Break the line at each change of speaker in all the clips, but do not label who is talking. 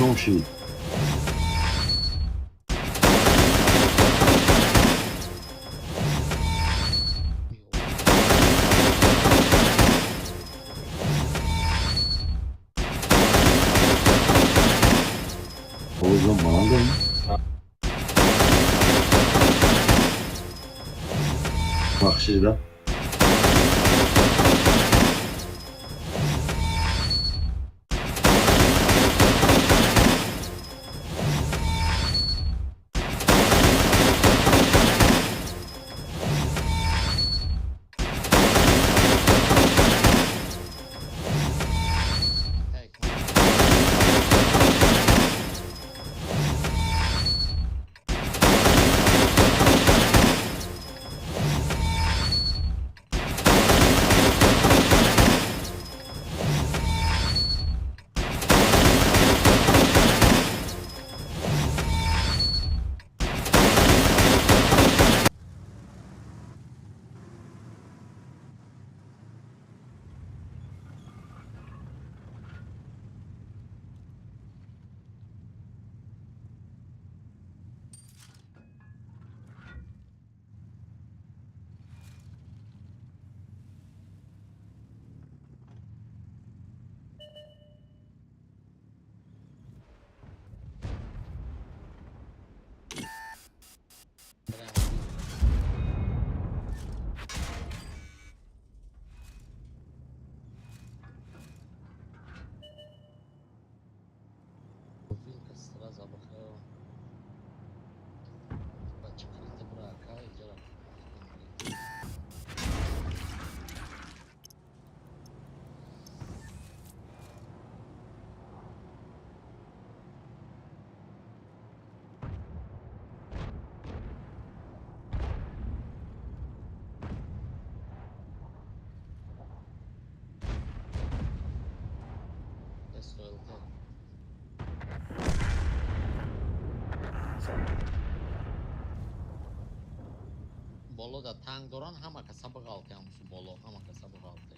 Шом шид. Овозам баландам. Бахшида.
Сразу обохрел. Бача брака иҷара. СЛТ. Боло да танк доран, ҳама каса бағалте, ҳамсу боло, ҳама каса бағалте.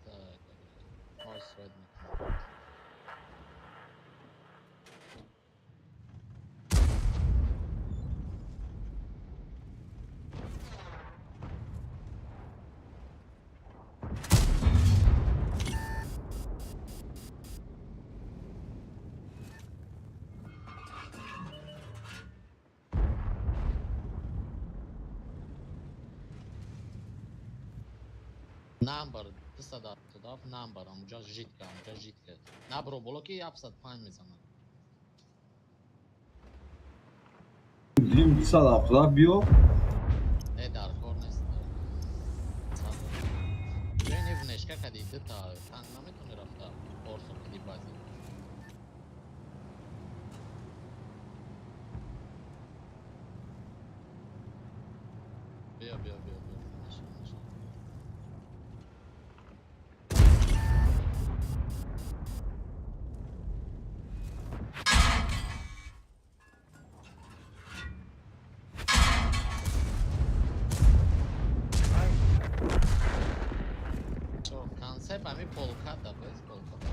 Так, ҳоз мекунам. Намбар 277 намбар, амуҷа житка, амуҷа житка. Набро боло ки 705 мезанад.
Дим 277 биё.
Не, дар кор нест. Ҷои внешка кади дута танк наметони рафта орсо кади бази. Биё, биё, биё, биё. Наша, наша. Концепт ами полката, без полката.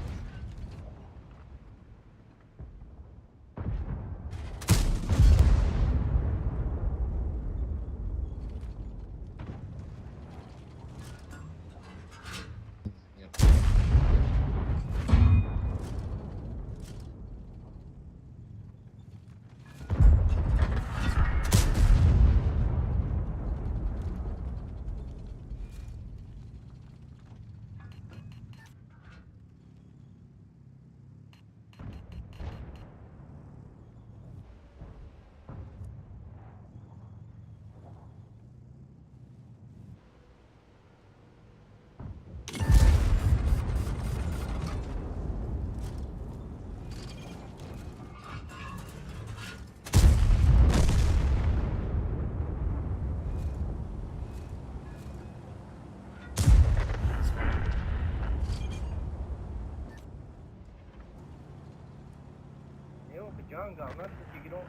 Ҷанга нашуд, ки гирон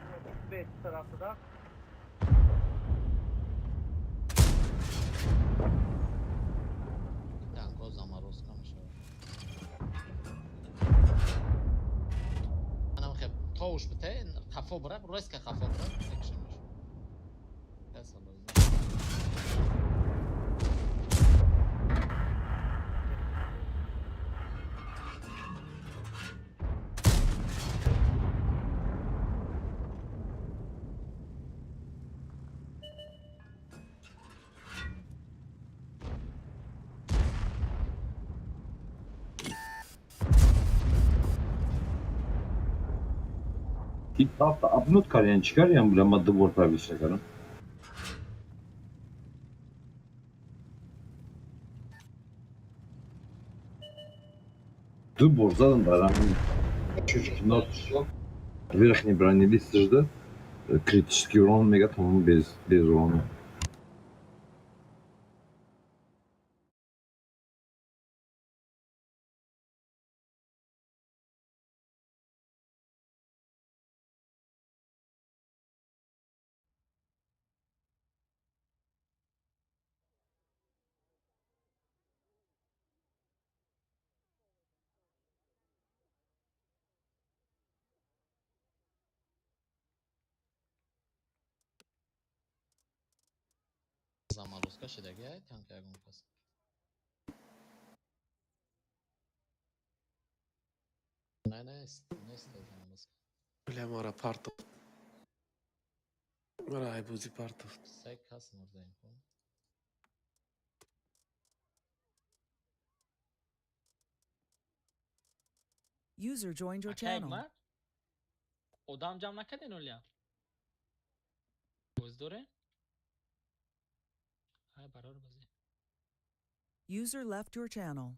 бе тарафда.
Танко заморозка мешавад. Қафоуш бите, қафо бираб, резко қафо бираб, мекушемаш. Каса бозӣ.
Тип ҳафта апнуд кардян, чӣ кардян, бля, ма ду бор провисия кардам. Ду бор задам дар ҳамин чучки нот верхний бронелист жда критический урон мега, тамом, без урона.
Заморозка шидаги, танка ягон кас. Не, нест, нест заморозка.
Бля, мара партофт. Мара айбузи партофт.
Се кас мурдаем, хо.
User joined your
Ака
channel.
Ягмар? Одам ҷамъ накарден олия? Боз доре? Ай, барор бозӣ.
User left your channel.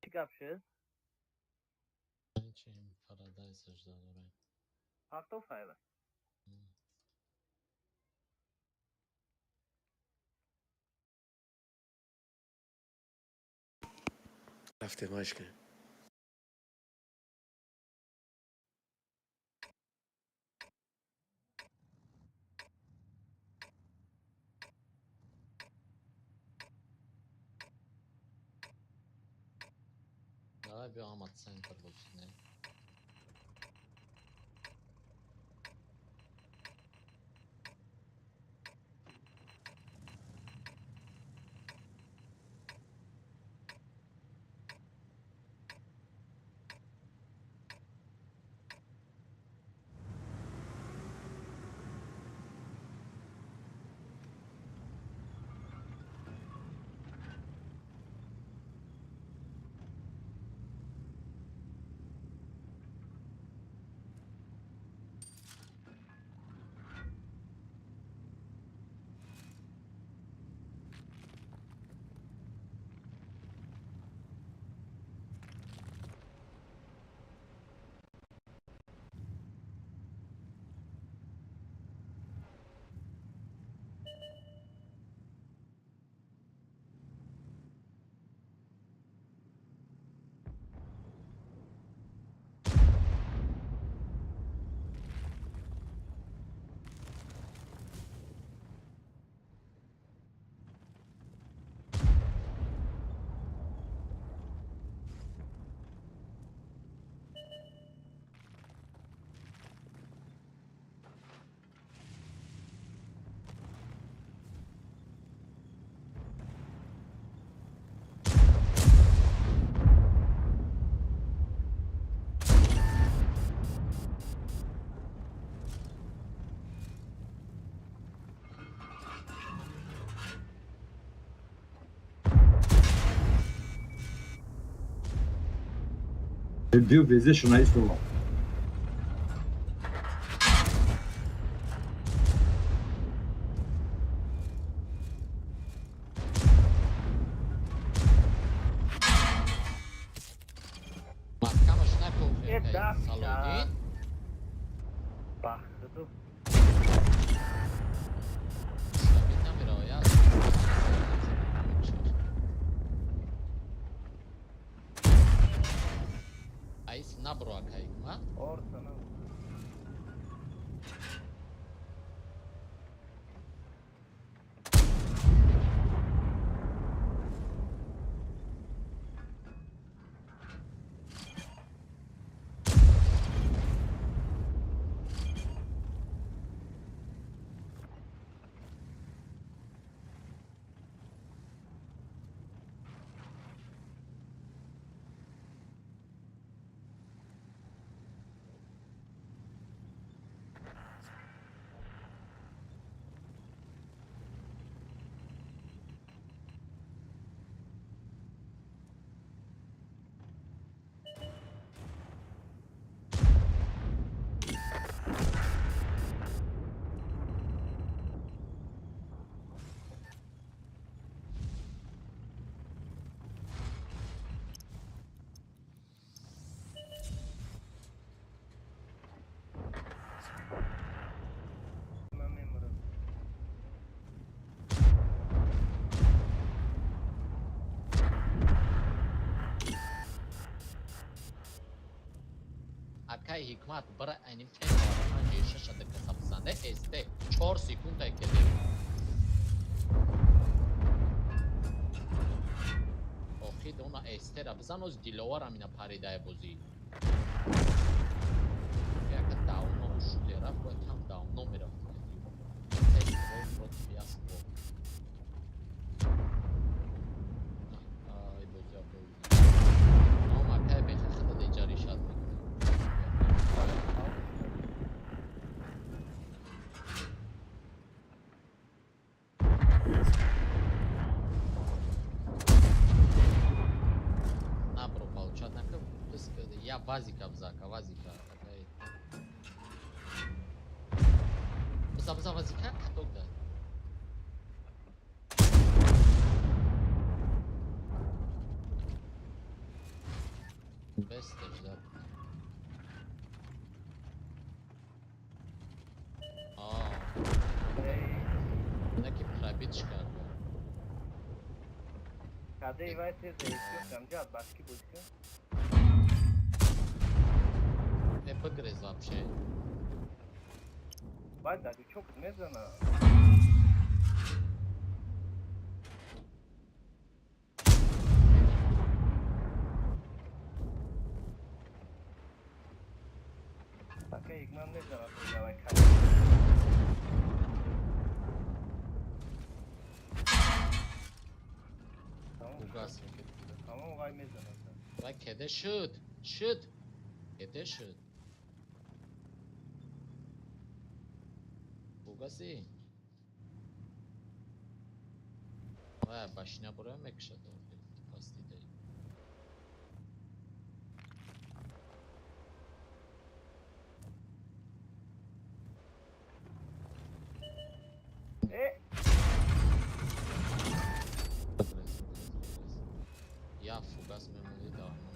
Чӣ гап шуд?
Чим Парадайз жда дорем.
Партофт айва.
Рафтем ашка.
Давай биё ҳама центр бошем.
Биё безе шунаисола.
Маҳкамаш накун.
Э, дафт,
Салоҳиддин.
Бахту.
Шабит намеравад, я. Айс набро, ака Ҳикмат.
Орсана. Ман мемурам.
Акай Ҳикмат, бира айним 95 шада каса бизанде СТ 4 секунда кеде. Охид она СТ-ра бизан, оз Диловарам ина паридае бозӣ. Яка давно шуде рафт, бояд там давно мерафт. Против ясбо. Ай, бозӣ бозӣ. Ном акай беха хада деҷари шад мекунад. Набро получать нака, я вазика бзака, вазика. Акай. Бза, бза, вазика, каток да. Бест ждать. А, наки пробитчика.
Каде вай тез эскам ҷад башки буд ки.
Не бигрез вообще.
Вай дарючок мезана. Ака Ҳикмат мезана давай каде. Тамом.
Угас.
Тамом, вай мезана.
Вай кеде шуд. Шуд. Кеде шуд. Угаси. Вай башина бура мекушад. Пасти дай.
Э.
Бигрез, бигрез, бигрез. Я фугас мемони давно.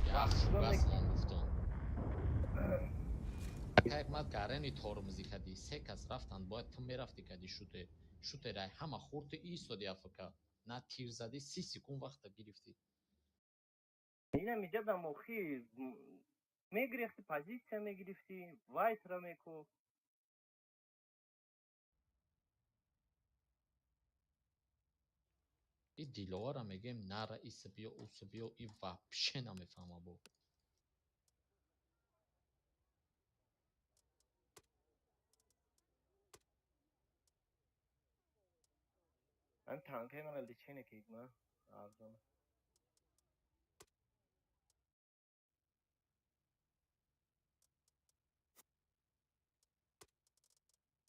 Я фугас мон гуфтон. Ака Ҳикмат, гарени тормози кади. Се кас рафтанд, бояд ту мерафти кади шуте. Шутерай ҳама хурди истоди АФК. На тир зади, 30 секунд вақта гирифтӣ.
Ина миҷадам охи мегирифти, позитсия мегирифтӣ, вайтра мекуфт.
И Диловара мегем нара иса биё, уса биё, и вообще намефаҳма бо.
Ам танкаи мана лечение ки ма арзон.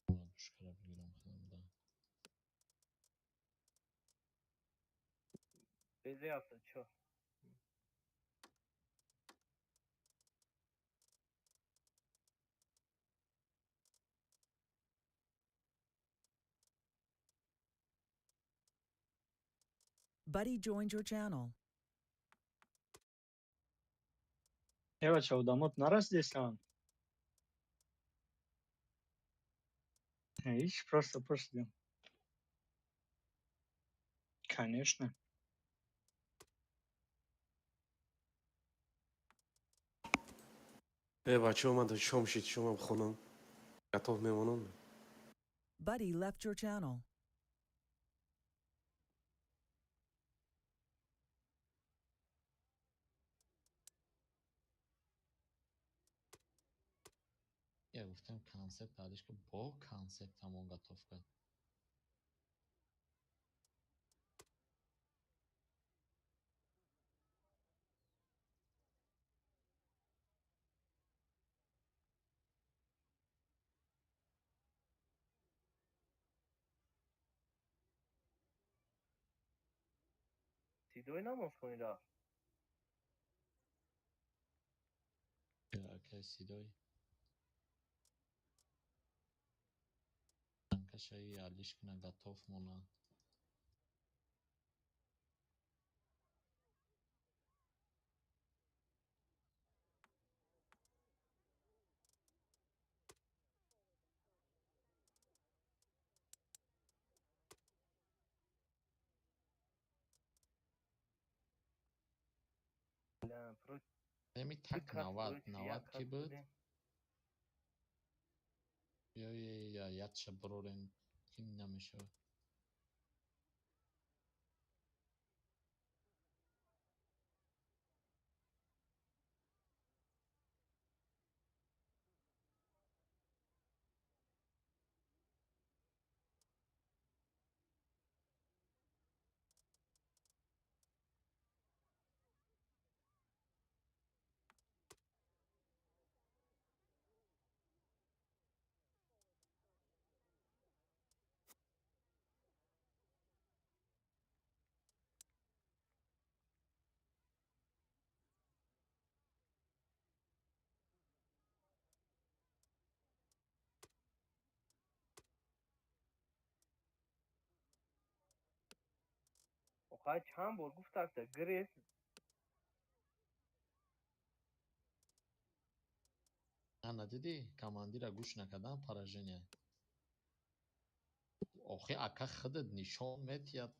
Душкара бигирам худам да.
Безе 74.
Buddy joined your channel.
Э, бача, одамот нарасидестанд? Ҳеҷ, просто пурсидем. Конечно.
Э, бачаҳо, ман шом шид, шомам хонам. Готов мемонам.
Buddy left your channel.
Я гуфтам, концепт алиш ки, бо концепт ҳамон готов кард.
Сидои намозхонӣ рафт.
Акай Сидой. Танкашаи алиш кина, готов мона.
Бля, против
Еми так
кас
90
против як
90
кас
ки буд.
будем.
Ё я ядша бирорем, ки намешавад.
Охай, чанд бор гуфтакта гирес.
Ана, дидӣ, командира гӯш накардан поражение. Охи, ака, худат нишон метиҳад.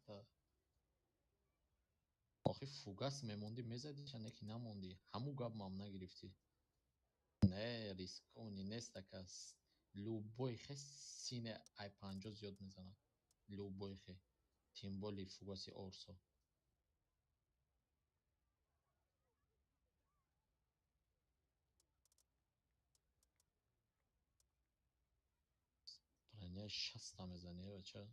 Охи, фугас мемондӣ, мезадиша, не ки намондӣ. Ҳамун гап мам нагирифтӣ. Не, рисковый нест, ака. Любой хе сине ай 50 зиёд мезанад. Любой хе. Тем более фугаси Орсо. Броняи 60-та мезанӣ, э, бача.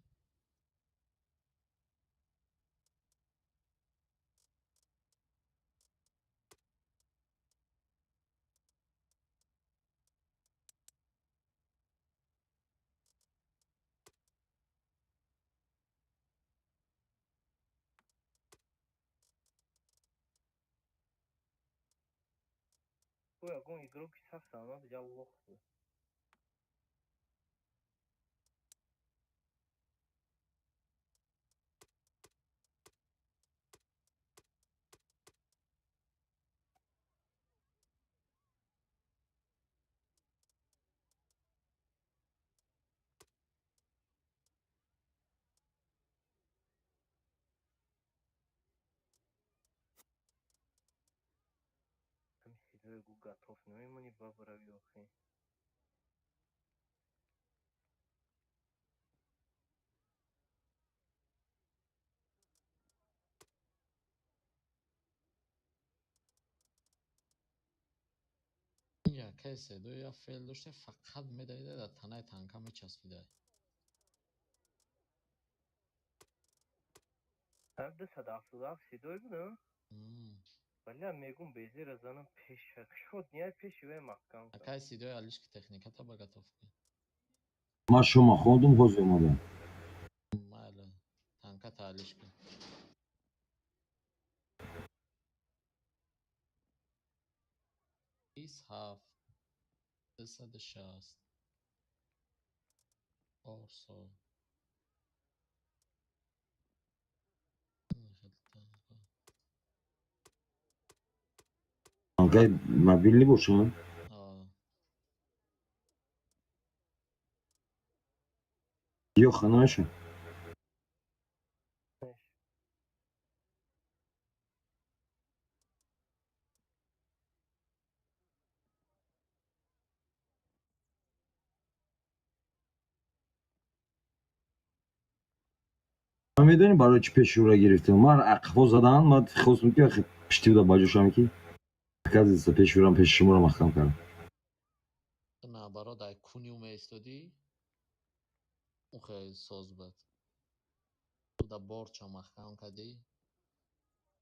Ку ягон игроки сахт омад, я лох буд. Ҳами Сидои гу готов намемонӣ, ба барави охи.
Якаи седо я феъл доште, фақат медавида, дар танаи танка мечаспида.
Ҳам 277 Сидой будам? Бля, мегум, безера занам пеша. Шод ния пеши вай маҳкам кар.
Акаи Сидои, алиш ки техниката ба готов кун.
Ман шома хондум, ҳозир омадам.
Майли, танката алиш кун. 27, 260. Орсо.
Танкаи мобилни бошанд? Ёха намешавад? Ман медонӣ барои чӣ пеши ӯро гирифтем? Ман ақфо задан, ман хостам ки ахи пишти буда ба ҷошам ки оказывается пеши ӯрам пеши шуморо маҳкам кардам.
Ту наоборот ай куни ӯ меистодӣ, ӯ хеле соз буд. Ту да борча маҳкам кардӣ,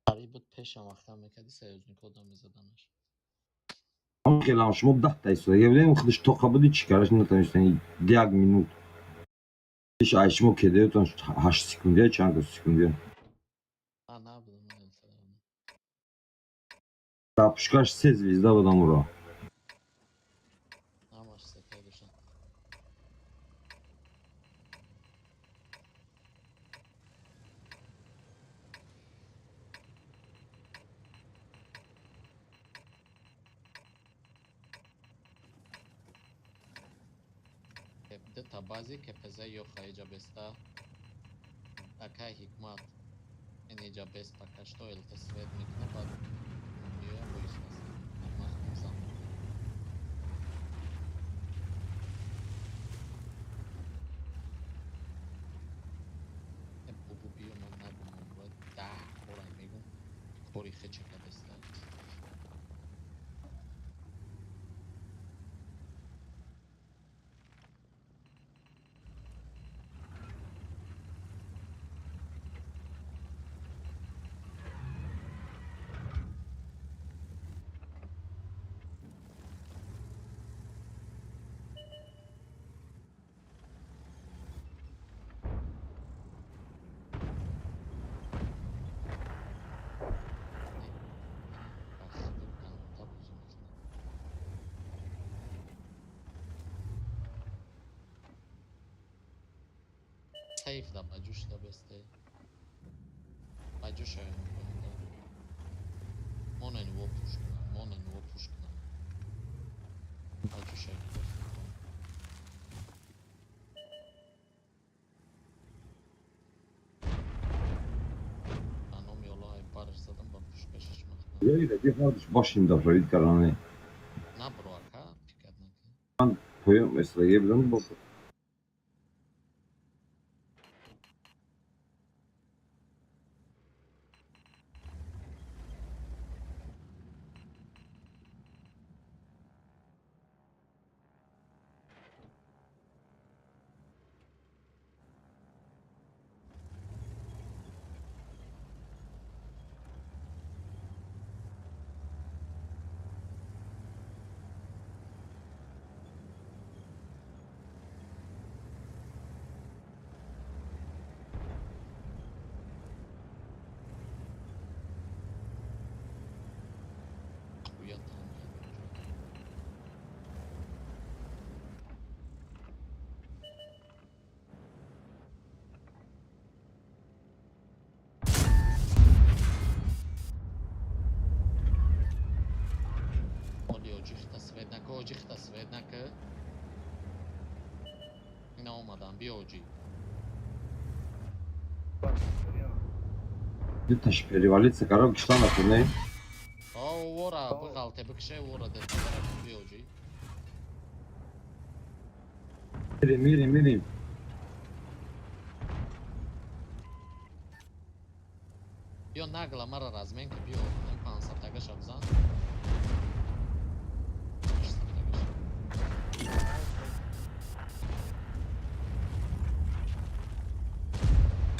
қариб буд пеша маҳкам мекардӣ, союзникҳо да мезаданаш.
Хелам шумо 10-та истода будем, худаш тоқа буди, чӣ караш натавонистем як минут. Пеш ай шумо кедаётон 8 секундия, чанд секундия.
Ман набудам, ман элтада будам.
Дар пушкаш се звезда будам ӯро.
Ҳамаш сетае доштан. Дута бази КПЗ ёха иҷа беста. Акай Ҳикмат ин иҷа бест пока что ЛТ свет мекуна, баъд меоя боистаст. Махкум зан. Э, бубу биё, ман нагумон, бояд 10 бора мегум, кори хеча кадеста. Ба худо ганда бозӣ мекунад. Сейф да ба ҷӯш да бесте. Ба ҷӯш шавем поинда. Монен во пуш кунам, монен во пуш кунам. Ба ҷӯш шавем просто. Ба номи Аллоҳ ай барш задам, ба пушкашаш маҳкам.
Ёида ди ҳардуш бошим да провид кардане.
Набро ака, пикат накун.
Поём истодагӣ будам бо
Хуя танк. Оли оҷихта свет нака, оҷихта свет нака. Ина омадан, биё оҷи.
Дуташ перевалиться каро киштан накунӣ.
О, вора, биғалте, бикше, вора, дестара, биё оҷи.
Мирим, мирим, мирим.
Биё нагла мара разменка, биё, ин 500 тагаша бизан. 800 тагаша.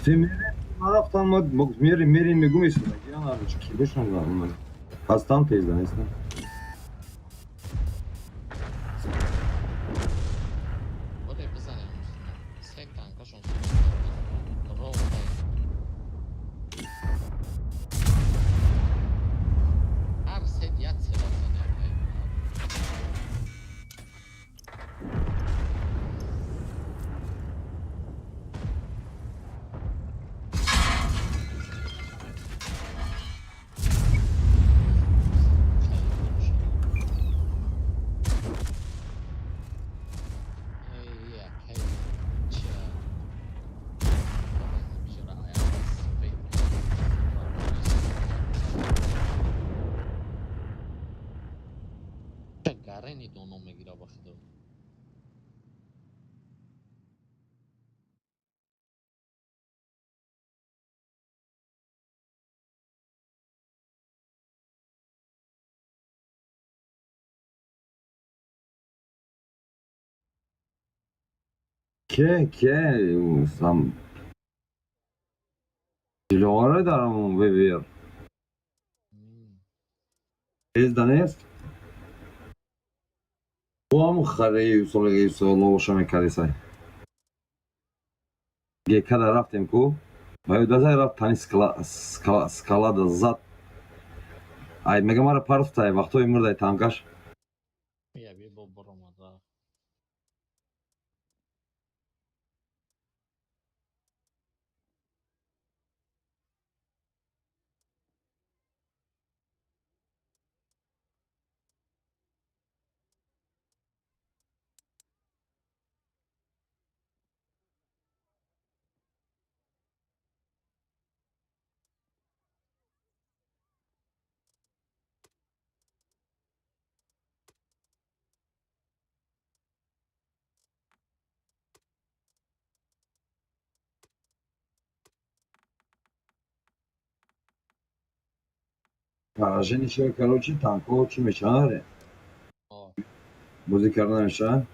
Ти мирим, нарафтам, ма мирим, мирим, мегум истодагӣ, ана ки бошам ҳастам тезда нестам.
Боре бизанем се танкашон ровно. Ҳар сет як сера бизанем. Гарени доно мегира ба худо.
Ке сам диловара дарам вевер. Безда нест? Ҳам хареи солаги соловоша мекардисай. Гекада рафтем ку? Ба ёдазай рафт тани скалада зад. Ай мега мара партофтай вақтҳои мурдай танкаш.
Бия бия бо баромад рафт.
Поражение шава, короче, танкҳо чӣ мешаванд аре? Бозӣ карда намешаванд?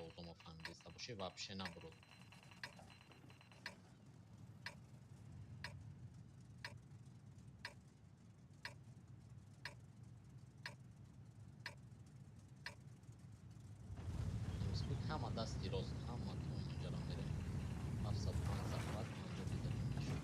одама фаҳмидиста бошӣ, вообще набурод. Ҳама дасти рост, ҳама то инҷара мерем. 705 захват, 50 мезанем, мешуд.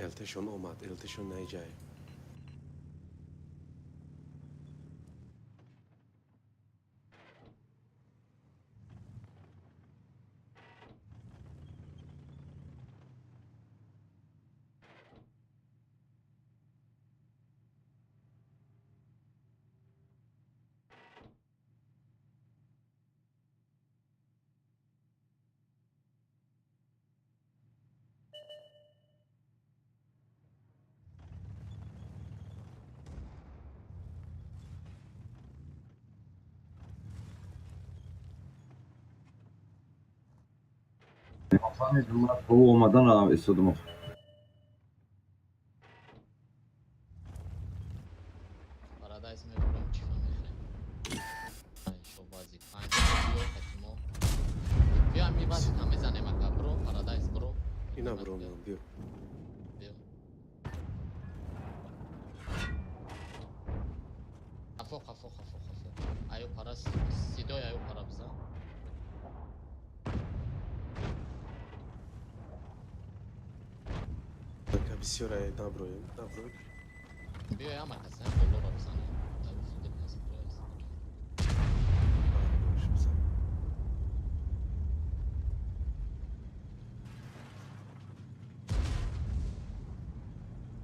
Элтешон омад, элтешон наиҷай.
Фаҳмидам, ман то омадан истодам.
Парадайз мебурем, чифа мехрем. Шо бази панҷ биё катимо. Биё, ами бази там мезанем, ака, бро, парадайз бро.
Ина бромам, биё.
Биё. Хафо, хафо, хафо, хафо. Аю пара сидой, аю пара бизан.
Ака, бисёр ай, наброем, наброем.
Биё, ама касаем болоро бизанем. Дар худи кас брояст.
Бош, бизан.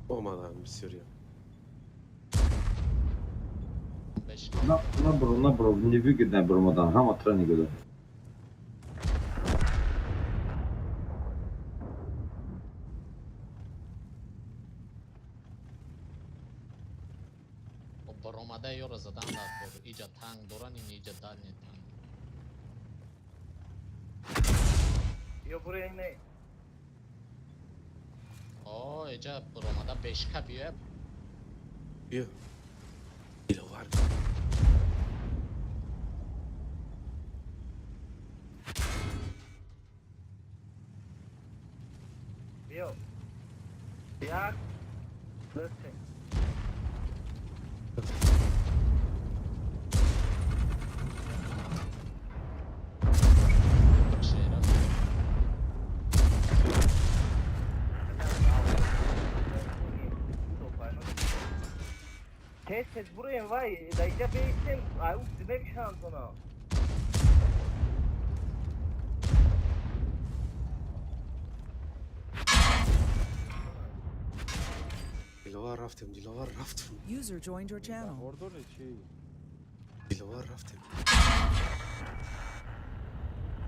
Омадам бисёриям.
Беш.
Набро, набро, невыгодно бромадан, ҳама тра нигоҳ.
Баромада ёро задан дар кор. Иҷа танк доран, ин иҷа дальний танк.
Ё буре не.
О, иҷа баромада бешка биёя.
Биё. Диловар.
Биё. Як. Ду, се.
Шера.
Тез тез буроем, вай, даиҷа беистем, ай уф мекушанд она.
Диловар рафтем, Диловар рафтем.
User joined your channel.
Ордори чӣ?
Диловар рафтем.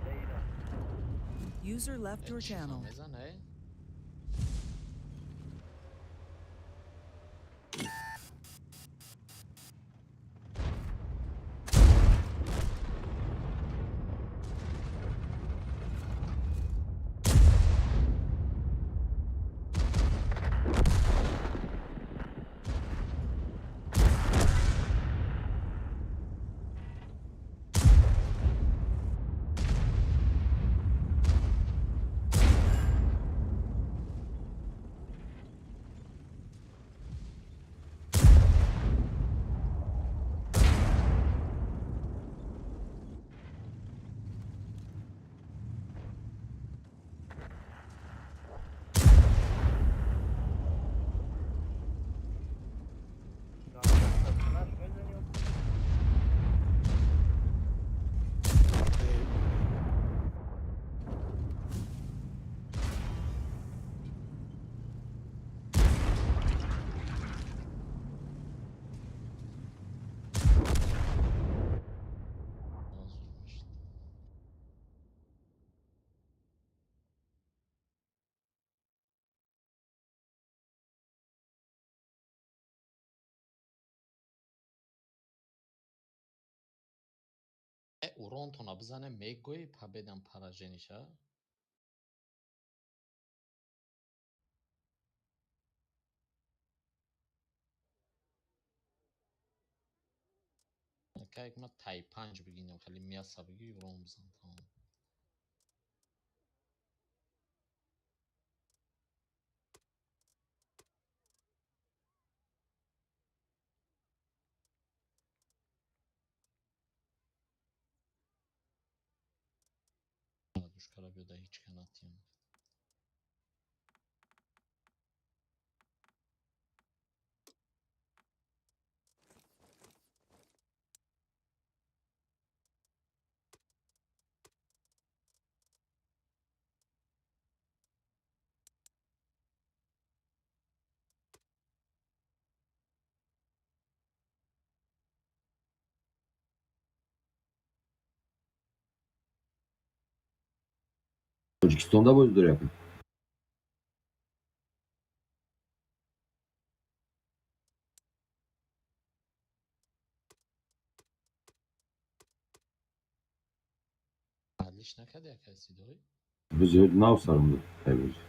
Даира.
User left your
Чифа
channel.
мезана, э? Уронтона бизане, мегӯи победам поражениша. Как ма тай панҷ бигинем, хеле мяса биги, урон бизан, тамом. Душкара биёда, ҳеҷ ка натиям.
Тоҷикистонда бозӣ дорӣ, ака?
Алиш накарди, ака Сидой?
Бозӣ нав сарам дод ай бозӣ.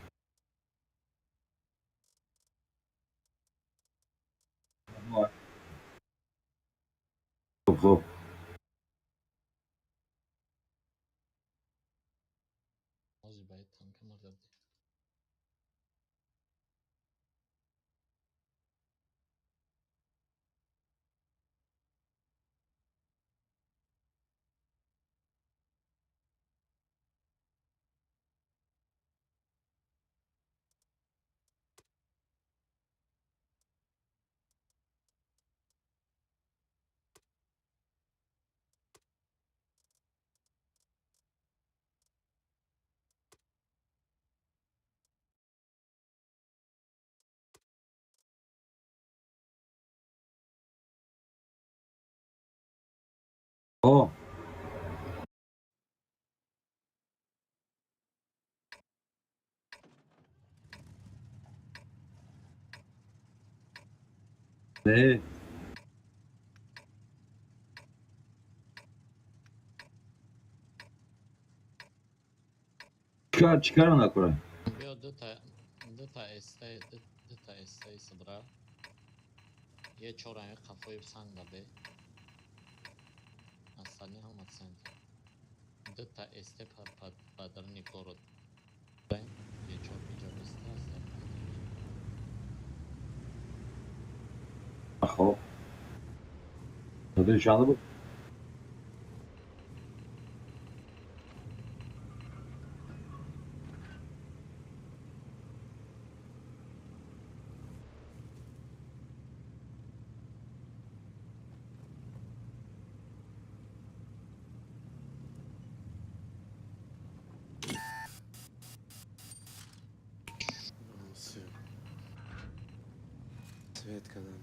Хоб, хоб.
Ҳозир ба танка мардадӣ.
О, не. Чикар, чикар накунам?
Биё, дута СТ, дута СТ сидра. Е чорами қафои санг даде. Остальные ҳама центр. Дута СТ па даруни город. Е чор иҷо СТ, остальные.
Хоб. Чанда буд?
Всё. Свет кардам.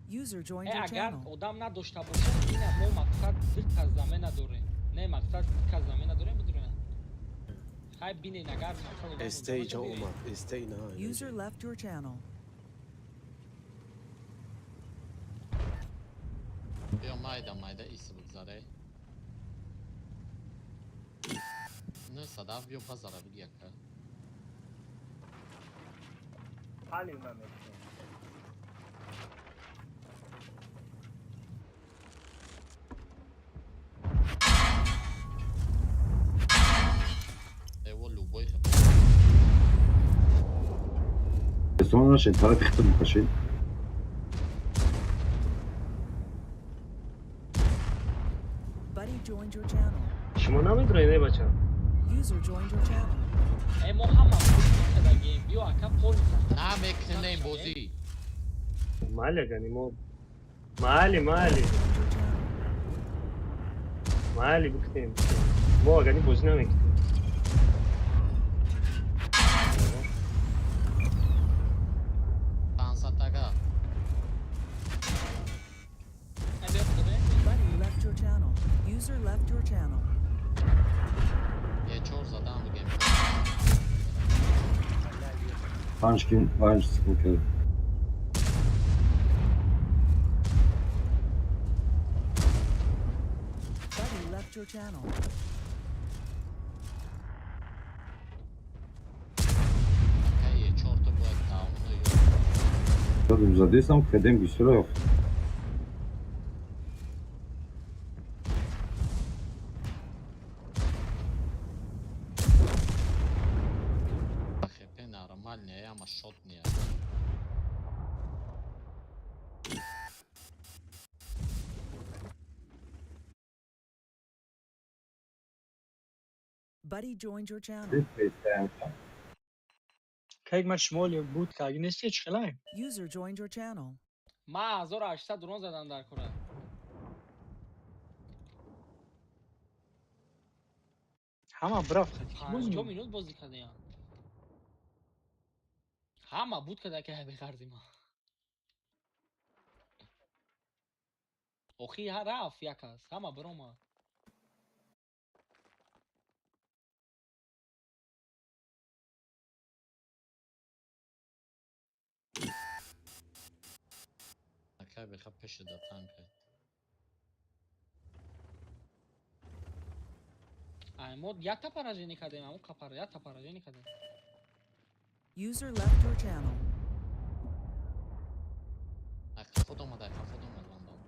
User joined
Э,
your
агар
channel.
одам надошта бошем, ина мо мақсад дика замена дорем. Не, мақсад дика замена дорем, бидурем. Хай бинен, агар мақсад одам
СТ иҷо
бошад,
омад. СТ ина.
User left your channel.
Биё, майда майда иси бигзаре. Не садав, биё базара биги, ака.
Ҳали намешем.
Эво любой.
Сон нашед, тарафи хитр бикашед.
Buddy joined your channel.
Шумо намедонед, э бача?
User joined your channel.
Э, мо ҳама кардагем. Биё, ака, полный состав.
Намекунем бозӣ.
Майли, агани мо майли, майли.
Joined your channel.
Майли, бикунем. Мо агани бозӣ намекунем.
Пансатага.
Э, биё, бидурем.
Buddy left your channel. User left your channel.
Е чор задам бигем.
5 секунд кард.
Buddy left your channel.
Акае чорта бояд таомуно ёд.
Додум задесам кадем бисёр.
ХП нормальный, ама шот не.
Buddy joined your channel.
Как ма шумоли буд каги нести чӣ хелай?
User joined your channel.
Ма 1800 дрон задан дар кора.
Ҳама брафт хати.
50 минут бозӣ кардем. Ҳама буд када ки беғарзи ма. Охи рафт як аст. Ҳама биромад.
Акай беха пеши да танка.
Ай мо якта поражение кардем, аму капара якта поражение кардем.
User left your channel.
Ай хафод омад, ай хафод омад вандал.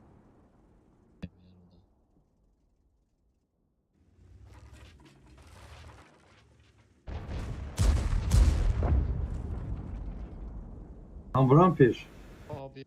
Ман бурам пеш.
Оби.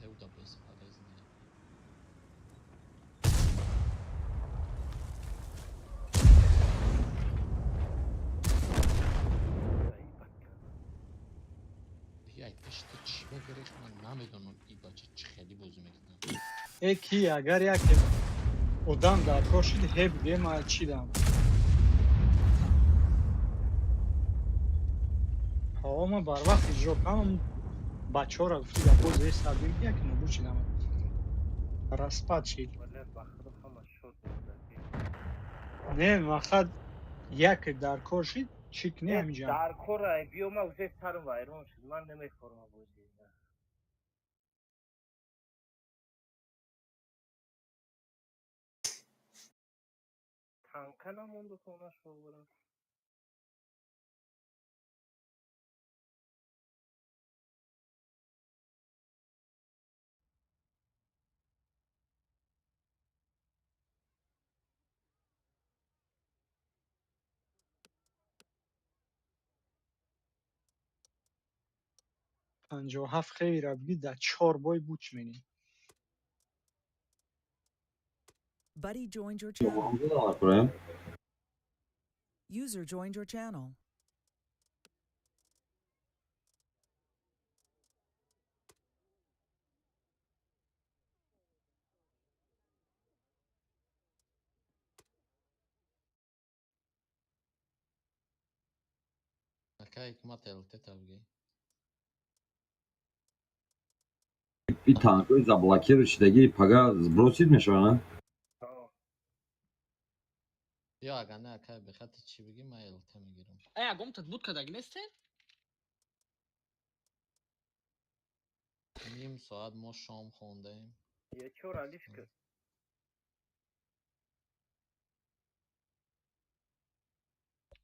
Эуда бесполезная. Ай пешта чӣ багиреш, ман намедонам, и бача чӣ хеле бозӣ мекунад.
Э ки агар яке одам дар кор шуд, ҳеб дема чидам. Ҳо ма барвақт иҷро кардам, бачаҳоро гуфти дар боз эстардем ки яке нобуд шидам. Распад шид.
Вале ба худо ҳама шот мезад.
Не, мақсад яке дар кор шид, чӣ кунӣ ҳамиҷа?
Дар кор ай биё, ма уже сарам вайрон шуд. Ман намехӯрам бозӣ. Танка намонду хона шобурам.
57 хейра бигӣ дар чор бой буд чӣ менӣ?
Buddy joined your channel.
Бурам.
User joined your channel.
Акай ҳикмат ЛТ табги.
И танкои заблокировать шидаги пага сбросить мешавад, на?
Ё агар не, акай бехати чӣ бигӣ, ман ЛТ мегирам.
Ай агом тат буд кадаги нестен?
Ним соат мо шом хондаем.
Я чор алиф ки.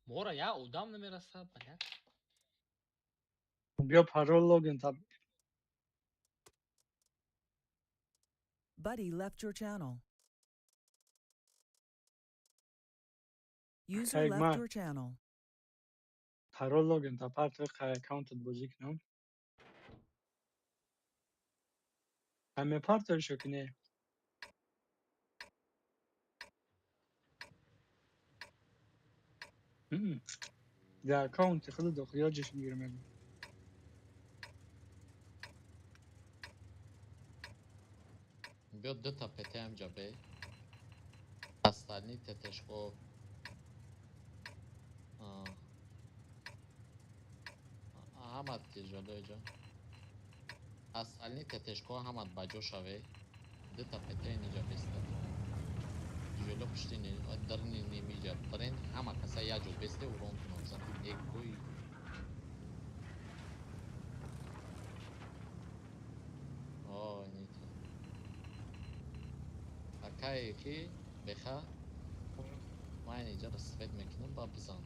Мора я одам намерасад, блядь.
Биё парол логин та.
Buddy left your channel. User
Hey,
left
man.
your channel.
Парол логин та партои аккаунтат бозӣ кунам. Ҳаме партоишо ки не? Дар аккаунти худ дохилиё ҷашн гирмед.
Биё дута ПТ ҳамҷа бе. Остальные ТТшко. Ҳамат тиҷодоиҷо. Остальные ТТшко ҳамат ба ҷо шаве. Дута ПТ инҷа бестад. Ҷило пушти дарни немиҷа. Бренд ҳама каса як ҷо бесте урон кунам зан. Эгои. О, нито. Акае ки беха ман инҷаро свет мекунам ба бизан.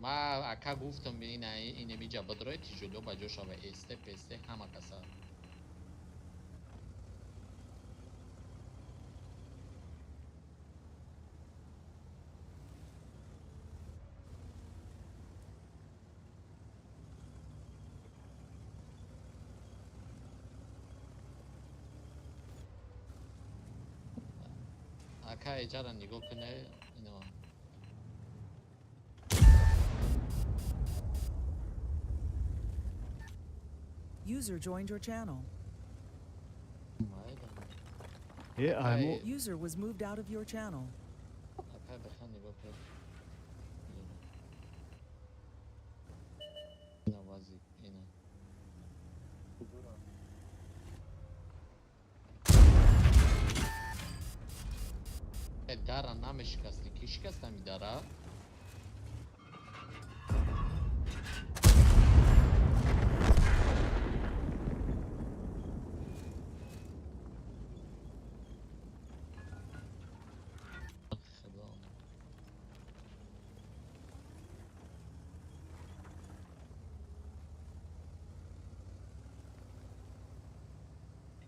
Ма ака гуфтам ина инемиҷа бидрои тиҷуло ба ҷо шава эсте песте ҳама каса. Ака иҷара нигоҳ куне ино.
User joined your channel.
Майда.
Э, айму
User was moved out of your channel.
Ака беха нигоҳ кун. Ина вази ина. Э, дара намешикасти. Ки шикаст ҳами дара? Худо.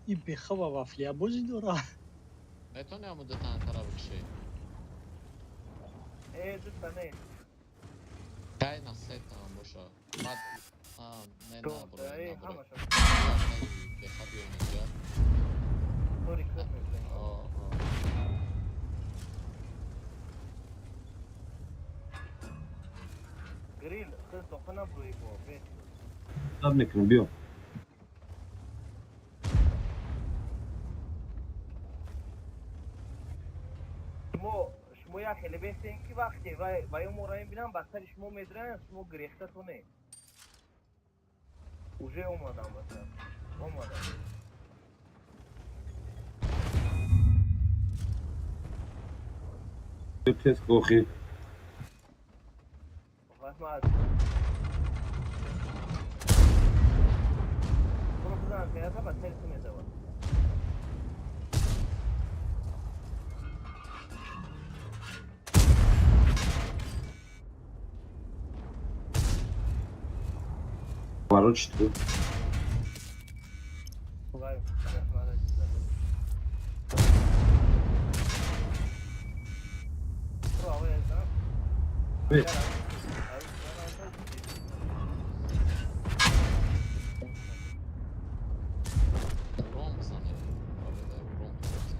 И беха ва вафлия бозӣ дора.
Метавони ҳамун дута антара бикшӣ?
Э, дута не.
Кай на сета ҳам боша. Баъд не
То,
набурой,
э,
набурой.
ҳамаша.
Беха биён инҷа.
Тори кӯр мекунем.
О, о.
Грил, хел тоқа набурӯи бо. Бе.
Дад мекунам, биё.
Шумо як хеле бестен ки вақте вай ваё моро мебинам ба сари шумо медиранд, шумо гирехтатон не. Уже омадам ба сар. Омадам.
Биё тез охи.
Ман Буро бизан каята ба сари ту мезавад.
Поворот чӣ ту?
Вай, мара чиза. Буро авай азам.
Бе.
Урон бизане. Аведа урон бизане.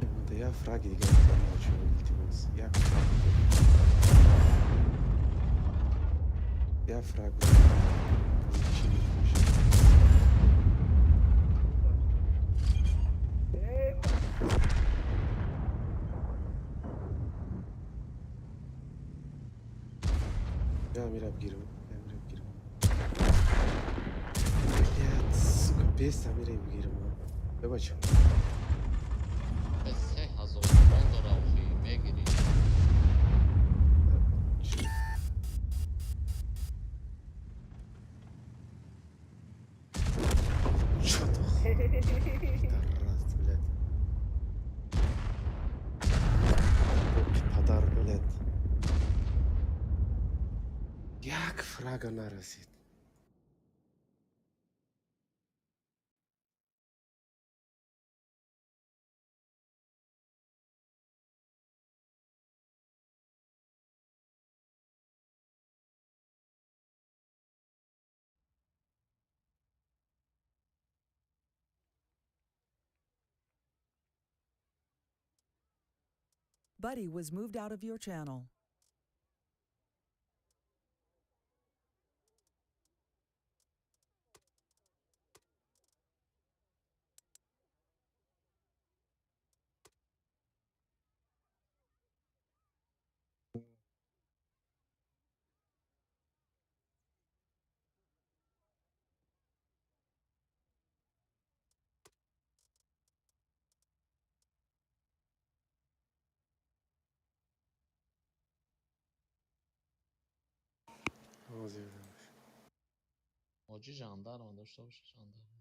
Монда як фраги дига бачаҳо, илтимос. Як фраг дига. Як фраг. Чӣ мешавад?
Э,
Я мира бгирам. Я мира бгирам. Блядь, сука, беста мира бгирам. Э, бача.
Э, 3000 урон дора охи мегирӣ.
Чӣ? Чё то хуй? Пидорас, блядь. Падар, блядь. Як Як фрага нарасид.
Buddy was moved out of your channel.
Оҷи жандарма дошта боша, жандарма.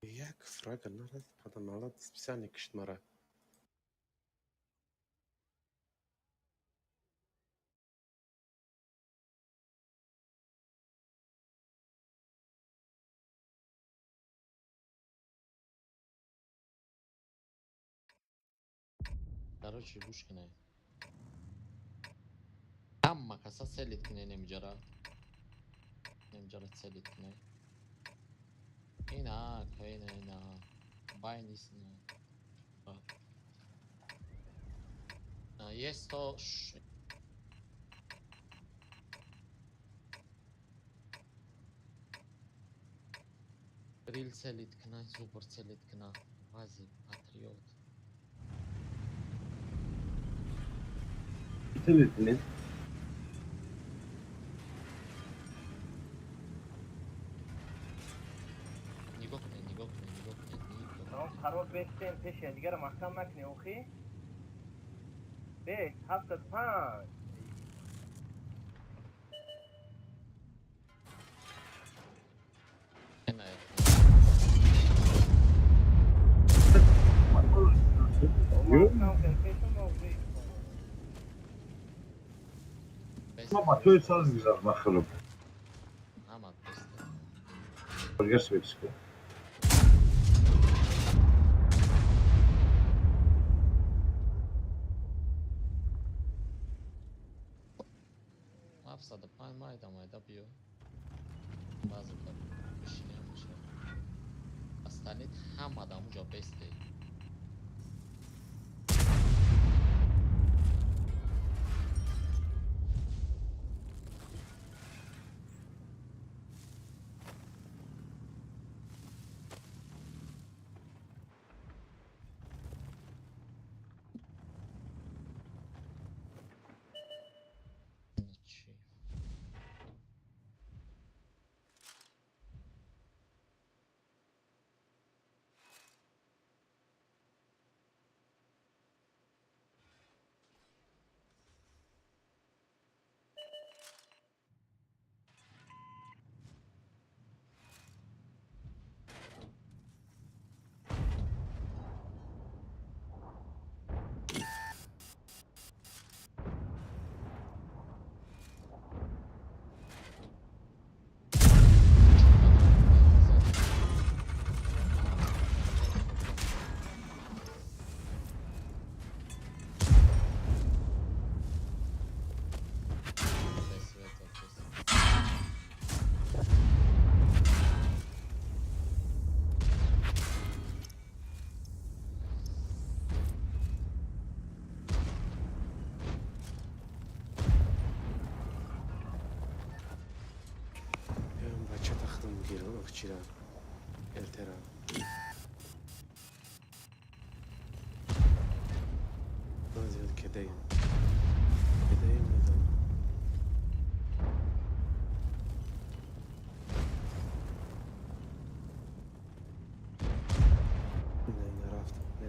Як фрага нарасид, паданалат специально кишт мара.
Короче, гӯш кунед. Ҳама каса целить кунед немиҷара. Немиҷара целить кунед. Ина, ина, ина. Бай нест, ина. Есть то. Рил целить кна, зубр целить кна. Вази, патриот.
Целить кунед.
Нигоҳ кунед, нигоҳ кунед, нигоҳ кунед, нигоҳ
Тамом,
кунед.
Қарор бестем, пеши дигара маҳкам накунӣ, охи? Бес, 75.
Ина,
Маҳкам кун, пешам охи.
бест.
Ма бачаҳои саз гузашт бахилоб.
Ҳама бест.
Дигар свечка.
75 майда майда биё. Баъзе кар бишинем мешавад. Остальные ҳама дар онҷо бесте. Чӣ? Света, бес.
Биём бача тахтам гирам, охчира. Элтера. Зиёд кедаем. Кедаем медонам.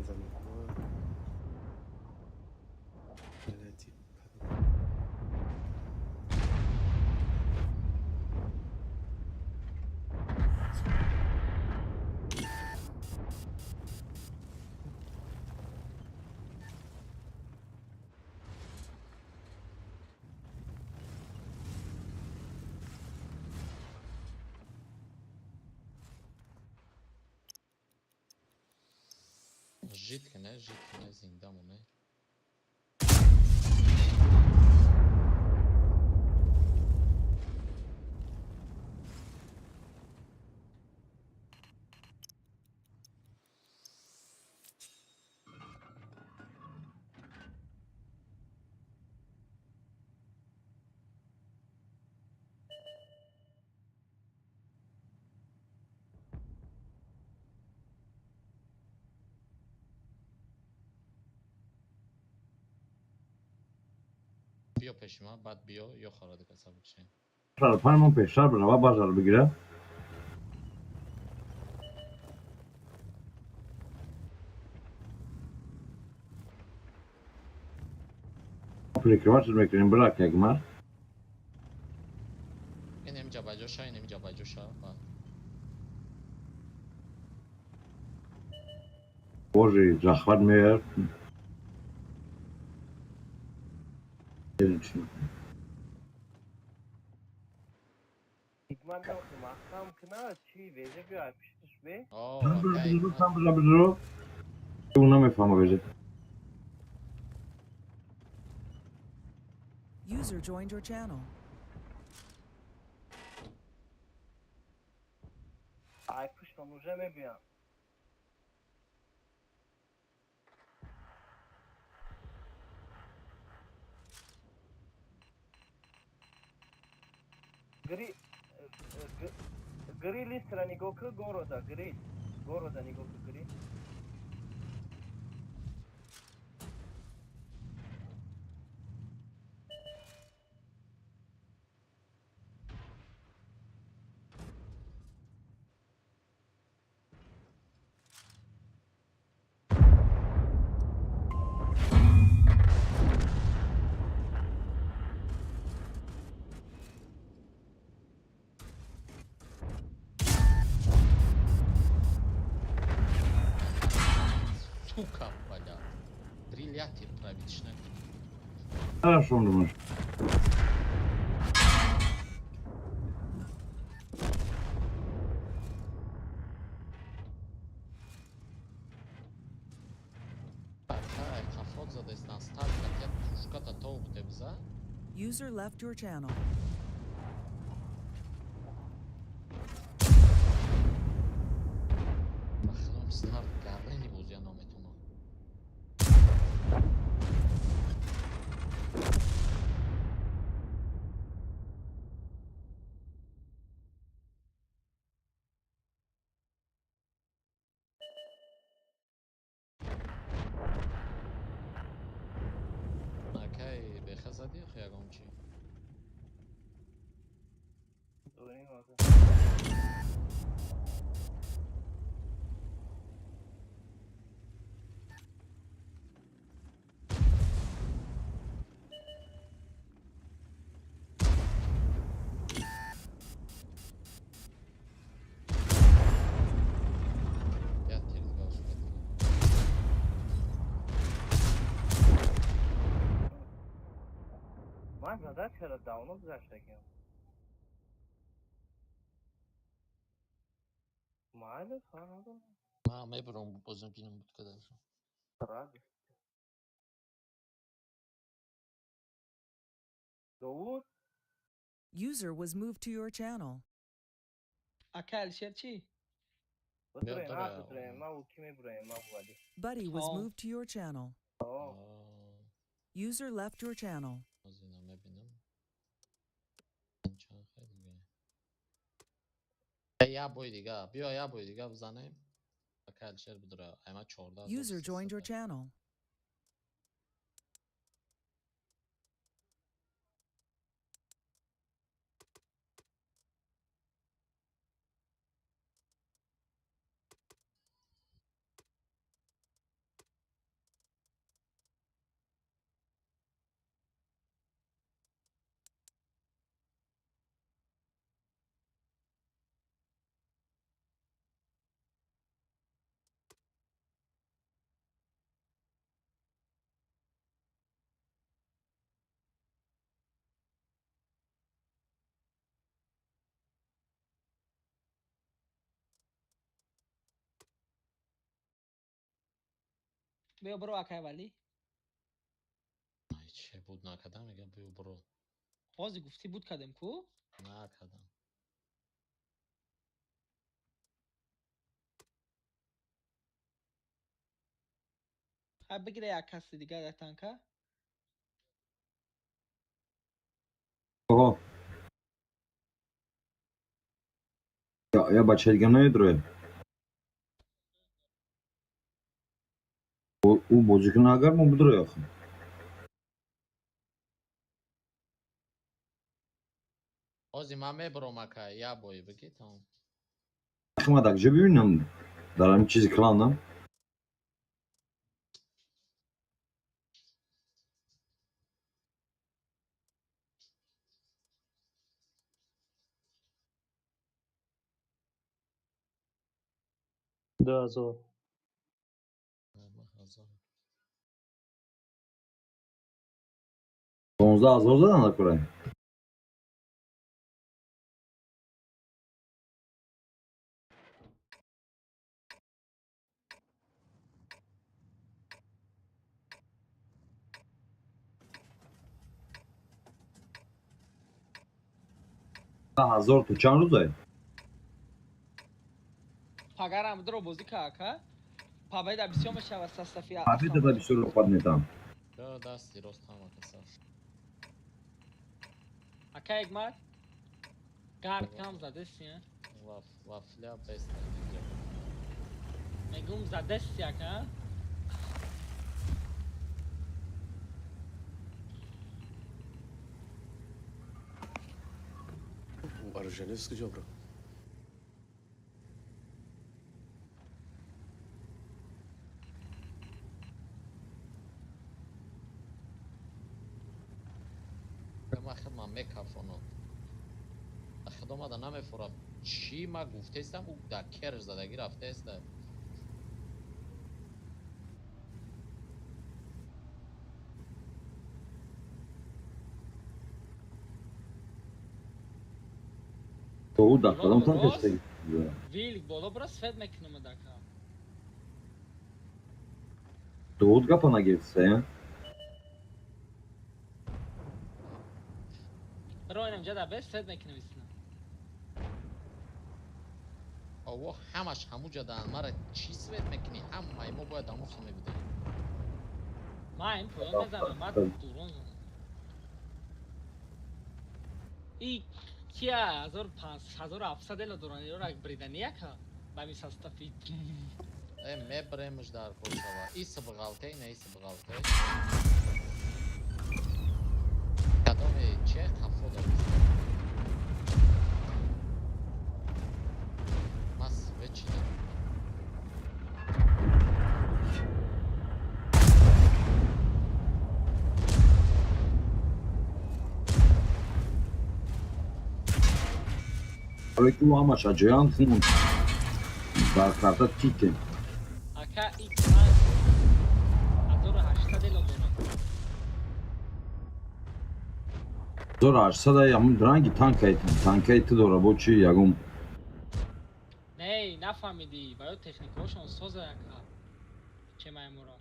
Мезанем.
Жит кне, зинда моне. Биё пеши ман, баъд биё ё хора дига сабук шем.
Панҷ мон пештар бирава базар бигира. Прикрываться мекунем брак як мар.
Инем ҷабаҷоша, инем ҷабаҷоша, баъд.
Божи захват меяд.
Ман маҳкам кна чи везе биё пишташ бе.
Намефаҳма везе.
User joined your channel.
Ай пуштон уже мебиям. Гри гри листра нигоҳ кун города гри города нигоҳ кун гри.
Сука, блядь. Дрилятир править накунӣ.
Хорошо, думаешь.
Қафот задаистан старт катя пушката тов будебза.
User left your channel.
Махлум старт гаррени бозия наметунам. Акай беха задӣ охи ягон чӣ? Як тир дига успеть.
Ман задачаро давно гузаштагиам. Майли, фарқ надорад.
Ман мебурам бозим кинам буд кадашу.
Радость. Довуд?
User was moved to your channel.
Ака Алишер чӣ?
Бутуроем, ҳа бутуроем, ман ки мебуроем, ман вали.
Buddy was moved to your channel. User left your channel.
Озина мебинам. Чанд хел дига. Я бой дига, биё я бой дига бизанем. Ака Алишер будура, айма 14.
User joined your channel.
Биё биро, акай Валӣ.
Ай, че буд накардам, мегам биё биро.
Ҳозир гуфтӣ, буд кардем ку?
Накардам.
Хай, бигира як каси дигар дар танка.
Оҳо. Я бачаи дига намедрояд? Ӯ бозӣ кунад, агар мо бидроя охи.
Ҳозир ман мебаром, ака, як бой бигӣ, тамом.
Ахи, ман дар куҷо бибинам? Дар ҳамин чизи кланам?
2000.
1000.
15 000 задан накурай. Ҳазор то чанд рӯзае?
Пагарам дро бозӣ ка, ака. Победа бисёр мешава состав и.
Победа да бисёр роқат метам.
Ё дасти рост ҳама каса.
Ака Эгмат. Гард кам задеси, а?
Вафля бест.
Мегум задеси, ака.
Оруженец куҷо бро?
Ман хидмат мекафонам. Хидомада намефурам. Чӣ ма гуфтестам, ӯ дар керш задагӣ рафтеста.
То ӯ дар кадом танка шидаги?
Вилк боло бира, свет мекунам ака.
Довуд гапа нагирифтса, я?
Роинам ҷада бес свет мекунам истина.
Ово, ҳамаш ҳамуҷа дан мара чӣ свет мекунӣ? Ҳамаи мо бояд ҳамун хел мебудем.
Ман ин поён мезанам, ман дурон занам. И кия 1500, 1700 эло доран, иёра бридани, яка ба ми состав и.
Э, мебремш дар кор шава. Иса бғалтей, на иса бғалтей. Кадоме че хафо дорӣ? Мас вечидам.
Барое ки ӯ ҳамаш аҷоянд, хун дар карта титем.
Ака, и танк 1800 эло дорад.
1800 ҳамун ранги танкаи ту дора, бо чи ягон?
Не, нафаҳмидӣ, барои техникаҳошон соза, ака. Чемаймуро.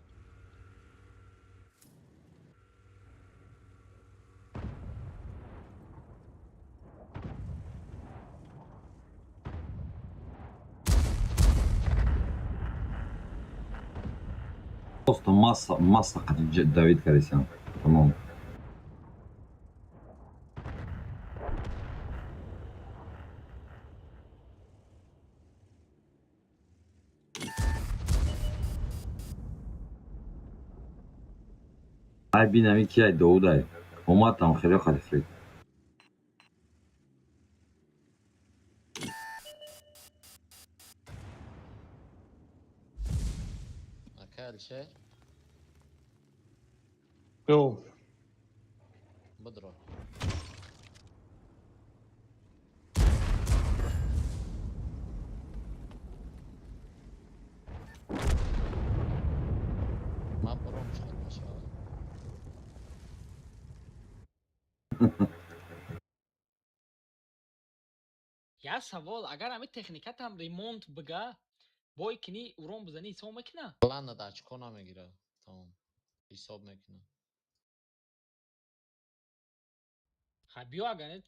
Просто масса масса қати давид кардесиам, тамом. Ай, бинами ки ай Довудай омад, там хеле халифред.
Ака Алишер,
Ё,
бидро. Ман баром чӣ мешавад?
Як савол, агар ҳамин техникатам ремонт бига, бой кини, урон бизанӣ, ҳисоб мекуна?
Плана да очко намегира. Тамом. Ҳисоб мекунам.
Хай биё агар не.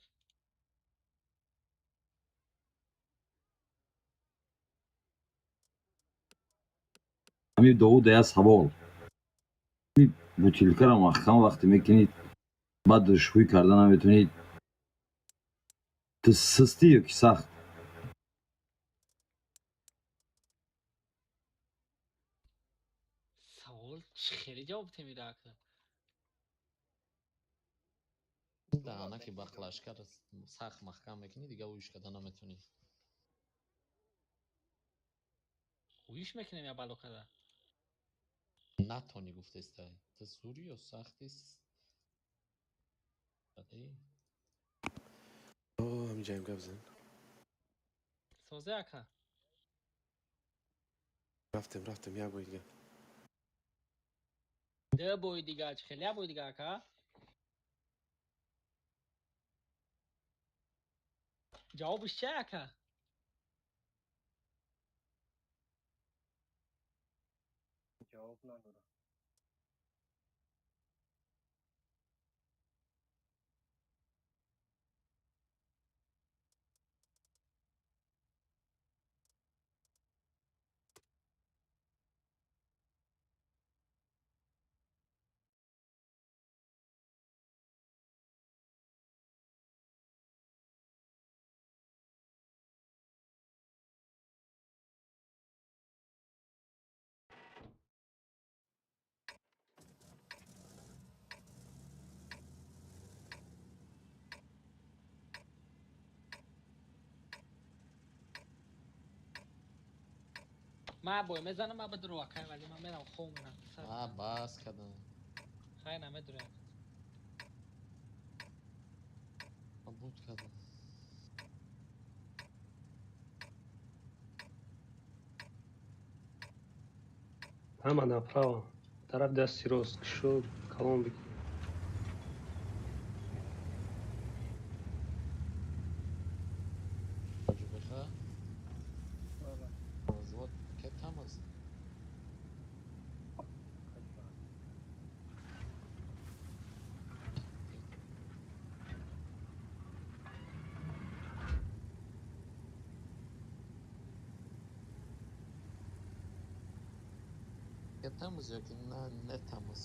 Ҳамин Довуда як савол. Бутилкаро маҳкам вақте мекунӣ, баъд шӯй карда наметавонӣ. Ту сустӣ ё ки сахт?
Савол чӣ хеле ҷавоб темира ака.
Даҳана ки бақлашкар сахт маҳкам мекунӣ, дига уиш карда наметавонӣ.
Уиш мекунем я бало када.
Натонӣ гуфтестай. Ту зури ё сахти?
О, ҳаминҷаем, гап зан.
Созе ака.
Рафтем, рафтем, як бори дига.
Ду бои дига, чӣ хеле як бои дига ака? Ҷавобиш чи ака?
Ҷавоб надорам.
Ман бой мезанам, ман бидро акай, вале ман мерам хоб мерам.
А, бас кардам.
Хай намедурам.
Буд кардам.
Ҳама направо. Тараф дасти рост кушод, калон бигир.
Ҷубеха? Развод кетамаз. Кетамыз ё ки на нетамыз?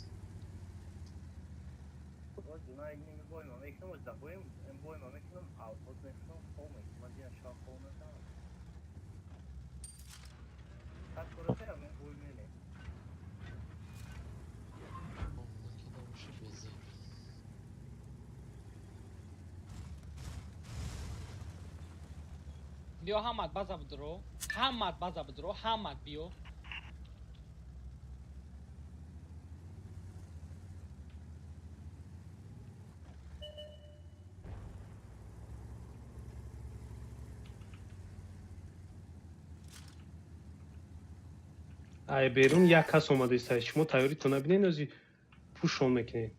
Боз на ними бойма мекунам, оз да боем, бойма мекунам, авқот мекунам, хоб мекунам. Ман дина шаб хоб мекунам. Сад коротера мен бой мене.
Накидамуши безеб.
Биё ҳамат база бидро. Ҳамат база бидро, ҳамат биё.
Ай берун як кас омада иста. Шумо тайёритон набинед, ози пӯшон мекунед.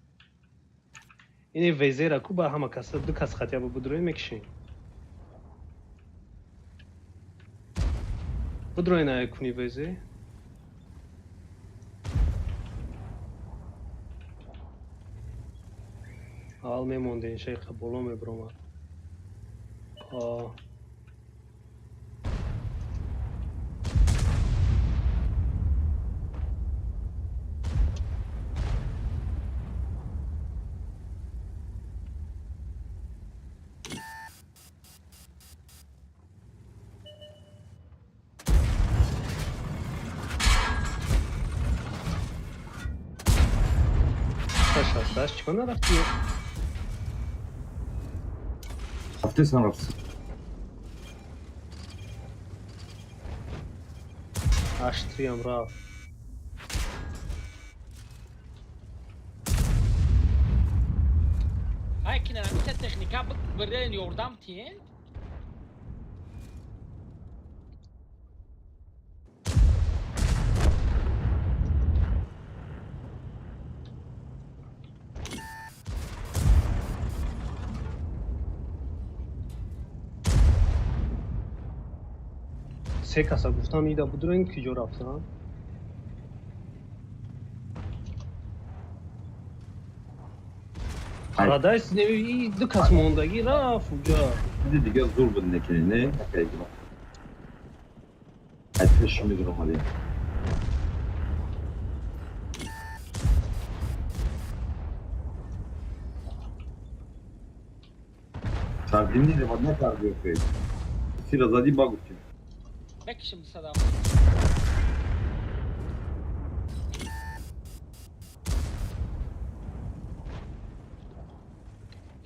Ине везера ку ба ҳама каса ду кас хатя ба будроин мекишем. Будроин ай куни везе. Аввал мемондем, шайха боло мебиромад. Шасташ чико нарафти?
Рафтесан, рафтесан.
Аштриам рафт.
Ай ки намита техника бирен ёрдам тиен?
Се каса гуфтам ида будроин, ки ҷо рафтам? Парадайс не и ду кас мондагӣ рафт уҷа.
Диди дига зур буд некини, не? Акай гима. Ай пеш медуромадем. Кардим не ревад накарди охе. Сира зади ба гуфтим.
Бекишим дусадам.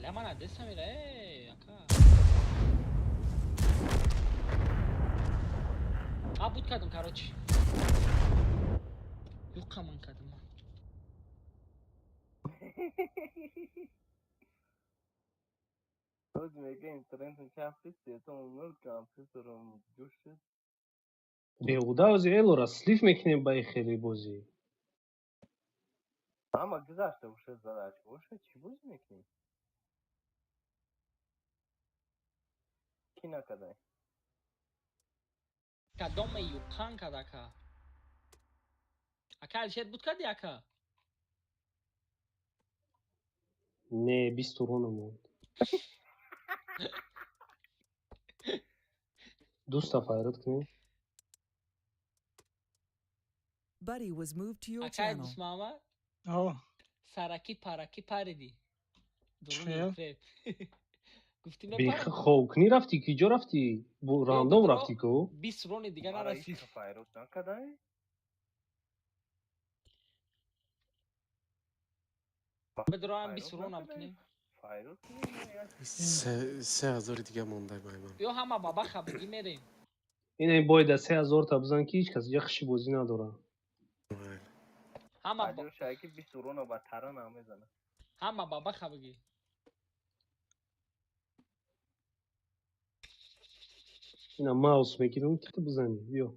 Ля мана десамира, эй, ака. А буд кардам, короче. Юққа ман кардам.
Боз мега интернетам чапист, то мурд компютерам ҷӯш шуд.
Беҳуда ози элора слив мекунем ба и хели бозӣ.
Ҳама гузашта боша задача боша, чӣ бозӣ мекунӣ? Кӣ накардай?
Кадоме юққан кард, ака? Ака Алишер буд карди, ака?
Не, 20 урона монд. Дуста файрат кунем.
Buddy was moved to your
Акай
channel.
Дусмама
О,
сараки параки париди. Дуруни
Чё?
креп. Гуфтӣ
Бе
мепарам.
хокнӣ рафтӣ, ки ҷо рафтӣ? Бо рандом рафтӣ ку?
20 рони дига
Мара
нарасид.
ҳеч файрод накардай?
Бидроам
Файрод
20 ронам
накардай?
кунем.
Файрод кунем, як
3000 дига мондай майман.
Ё ҳама баба хабгӣ мерем.
Ина бояд 3000 та бизан, ки ҳеҷ кас иҷа хиши бозӣ надорад.
Ҳама
Алёша ки 20 урона ба тара намезанад.
Ҳама баба хабгӣ.
Ина маус мегирам, ки ту бизанӣ. Биё.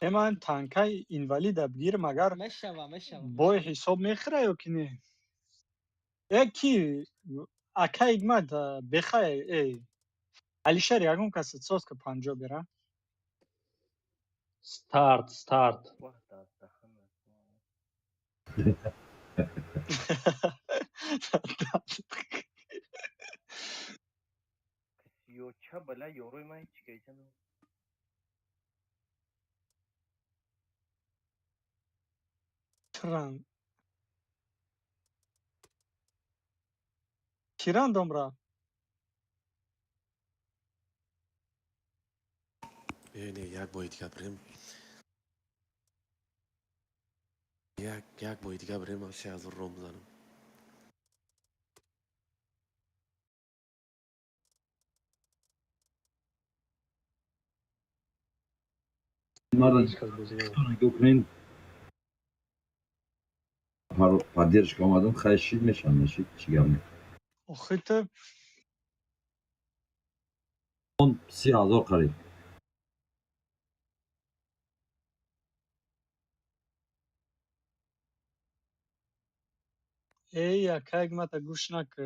Э, ман танкаи инвалида бигирам, агар
Мешава, мешава.
бой ҳисоб мехӯра ё ки не? Э, ки акай игмат бехай, э Алишер, ягон каса соз ка 50 бера.
Старт, старт.
Ваҳ, дар даҳанат. Ёча бала ёрои ман ҳеҷ гаиҷа набуд.
Тран. Ки рандом рафт?
Э, не, як бои дига бирем. Як бои дига бирем, ман 3000 ром бизанам.
Марда
Ҳеҷ кас бозӣ надорад.
нигоҳ кунед. Поддержка омадам, хай шид мешам, нашид, чӣ гап не.
Охи ту
30 000 қариб.
Эй, акай игмата гӯш накӯ.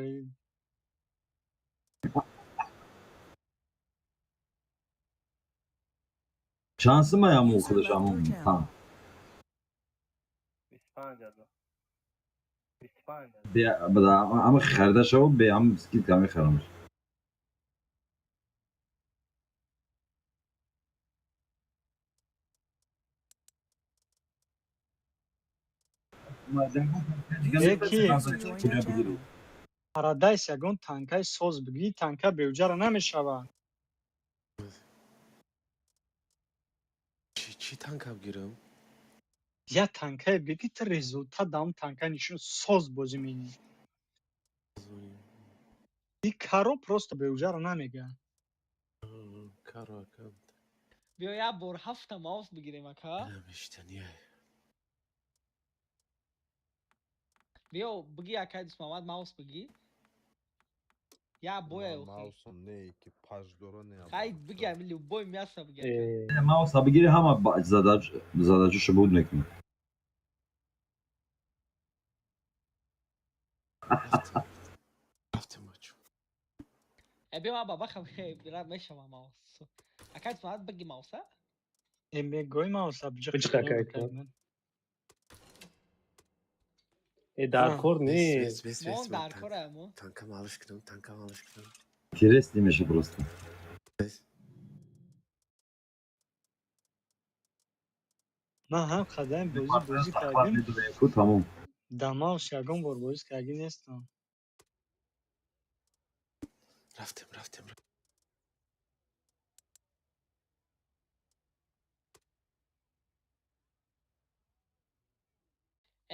Чанд сумай ҳамун
User
худаш
left your
ҳамун
channel.
там?
25 000. 25 000.
Бе бада ама харида шава, бе ҳам скидка мехарамаш.
Э, ки
User joined your channel.
Парадайс ягон танкаи соз бигӣ, танка беуҷара намешавад.
Чӣ танка бигирам?
Я танкае бигӣ, ки ту результат дам танка нишон соз бозӣ менӣ. И каро просто беуҷара намега.
Каро аккаунт.
Биё як бор ҳафта маус бигирем, ака.
Намештания.
Биё биги, акай Дусмамад, маус биги. Як боя охи.
Маусом не, экипаж дора, не.
Хай биги, ами любой мясо биги, ака.
Э,
Мауса бигири, ҳама задачашо буд мекунӣ.
Рафтем. Рафтем, бачо.
Э, биё ман баба хаб мешава маус. Акай Дусмамад, биги мауса?
Э, мегӯй мауса биҷа.
Биҷа, акай, Э, дар кор не.
Бес, бес,
Мо
бес.
дар кора мо.
Танкам алиш кунам, танкам алиш кунам.
Интересно меша просто.
Бес.
Ман ҳам қадаим бозӣ кардем.
Ку тамом.
Дамавш ягон бор бозӣ кардагӣ нестам.
Рафтем, рафтем.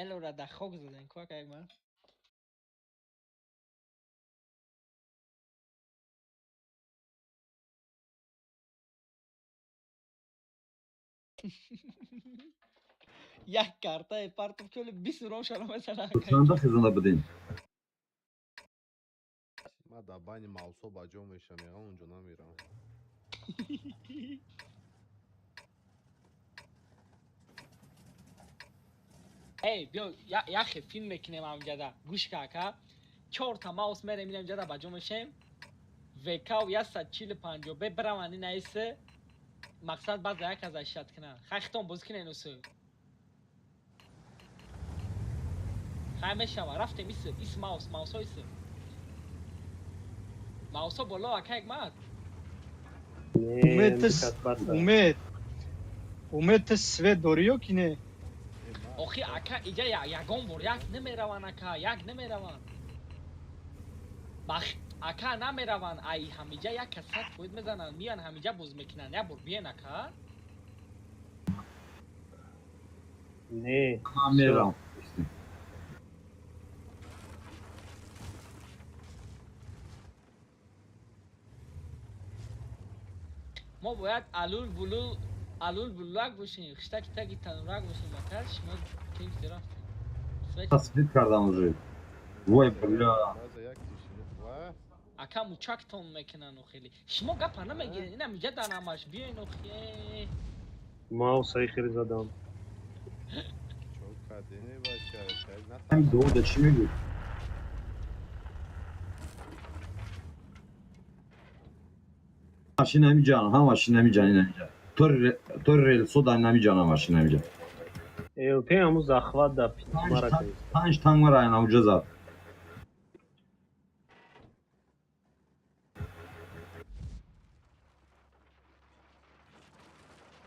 Элора да хок задан ку ака як ман. Як картаи партов ки оли 20 ромшара мезана ака.
Чанда хизанда будем?
Ман дар байни маусо ба ҷо мешам, ягон унҷо намерам.
Эй, биё яхе филм мекунем амҷада. Гӯш ка ака. Чорта маус мерем инам ҷада ба ҷо мешем. ВК 140 50 бе бираванд ина иси. Мақсад баъза як аз ашят кунанд. Хай хитон бозӣ кунен усу. Хай мешава, рафтем иси, ис маус, маусо иси. Маусо боло ака як мат.
Не,
Умед
кас баса.
Умед. Умед, ту свет дорӣ ё ки не?
Охи ака иҷа ягон бор як намераванд ака, як намераванд. Бах ака намераванд, ай ҳамиҷа як кас 100% мезананд, миян ҳамиҷа боз мекунанд. Як бор биен ака.
Не.
Ман мерам.
Мо бояд алул булул алул булулак бошем, хиштаки таги танурак бошем ака, шумо кем рафтем. Свет
Свет кардам уже. Вой, бля.
Баъза як тишина. Ва?
Ака мучактон мекунанд хеле. Шумо гапа намегиред, ина миҷа дар ҳамаш биёен охи.
Маусаи хеле задам.
Чо кардем, бача? Шай
Ҳам
натарсам.
дода чӣ мегӯ? Машина ҳамиҷан, ҳама машина ҳамиҷан, ина ҳамиҷан. Тори релсо дар ҳамиҷан ҳама машина ҳамиҷан.
ЛТ ҳаму захват да мара кардист.
Панҷ танк мара ина уҷа зад.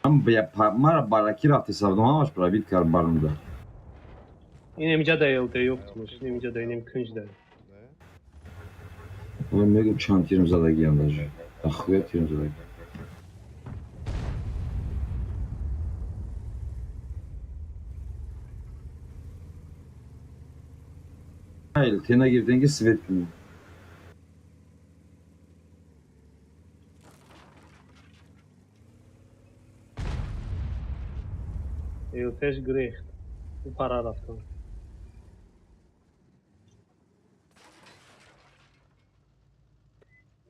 Ҳам мара баракӣ рафти савдом ҳамаш пробит кард бармуда.
Ин ҳамиҷа да ЛТ ёфтимаш, ин ҳамиҷа да, инем кунҷ да.
Не?
Ман мегӯм чанд тирм задагиам даже. Ахуя тирм задаги. ЛТ нагирифтем ки свет кунем.
ЛТш гирехт. Ӯ пара рафтан.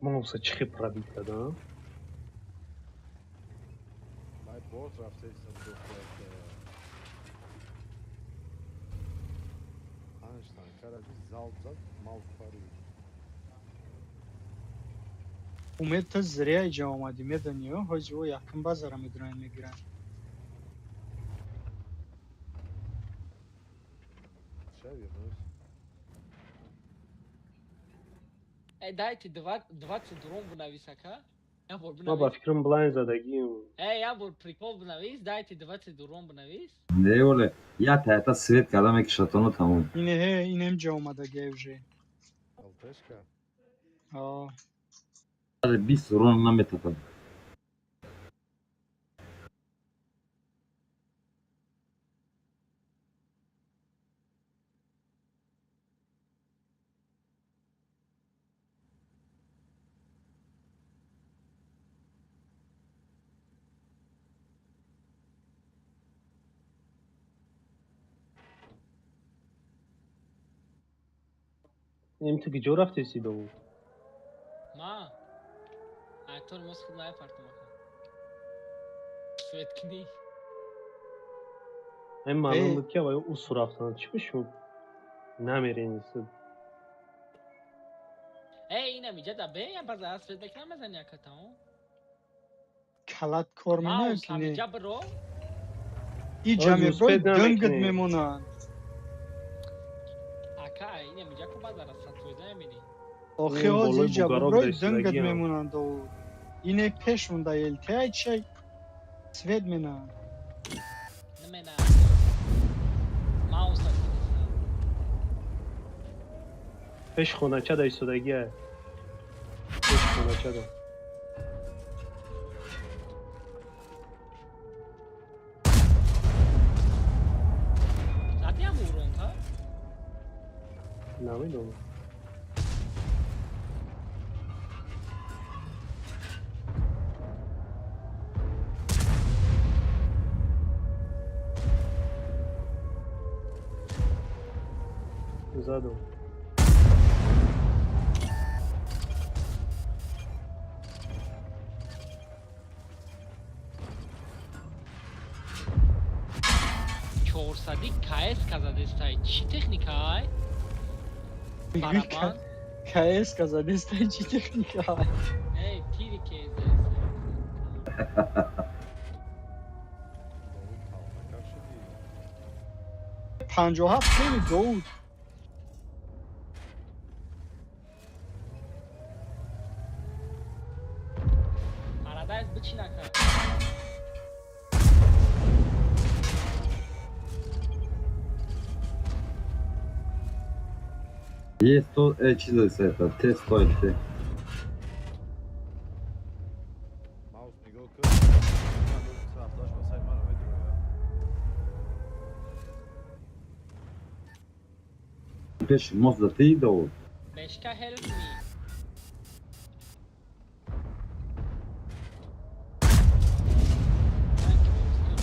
Мауса чӣ хел пробит кардам?
Ман боз рафтаистам дохуя. Панҷ танкара би залп зад, маус парид.
Умед, ту зря иҷа омадӣ, медонӣ, ё? Ҳози ӯ якум базара медуранд мегиранд.
Ща вернусь.
Э, дайте 20 ром бинавис ака. Як бор
Ма ба
бинавис.
фикрам блайн задагием.
Э, як бор прикол бинавис, дайте 20 ром бинавис.
Не оле, я таята свет карда мекишатону тамом.
Ине ҳе, инем ҷа омадагия уже.
ЛТшка?
А.
Даже 20 урон наметатад.
Инем ту киҷо рафтеси Довуд?
Ма. Ай тормоз худ напартам ака. Свет кунӣ.
Ин маълум
Э.
буд ки аввал усу рафтан. Чӣ ба шумо намерен?
Э, ина миҷа да бе, я база свет мекунам мезани ака тамом.
Калат кор меноё
Маус
ки не?
ҳамиҷа биро.
Иҷа
Ҳози
меброи
успед
дангат
намекунӣ.
мемонанд.
Ина миҷа ку базара 100% мебинӣ.
Охи
Ин
ҳозир
болои
иҷа
бугароб
буброй
даистагиам.
дынгат мемонанд, Довуд. Ине пеш монда елтеай чай свет мена.
Намена. Мауса кунеса.
Пеш хонача да истодагия. Пеш хонача да.
Задиам уронта?
Намедонам. Задум.
400 КС казадестай. Чӣ техникай? Барабан?
КС казадестай, чӣ техника?
Эй, тири КС.
Довуд, талхакар шудӣ.
57 хеле, Довуд.
Парадайз бичинака.
Е 100, чиз да се это, Т 100 ЛТ.
Маус нигоҳ кун. 78 васаи маро медурояд.
Пеш мост да ти, Довуд.
Бешка, help me. Ман ки бозкунам.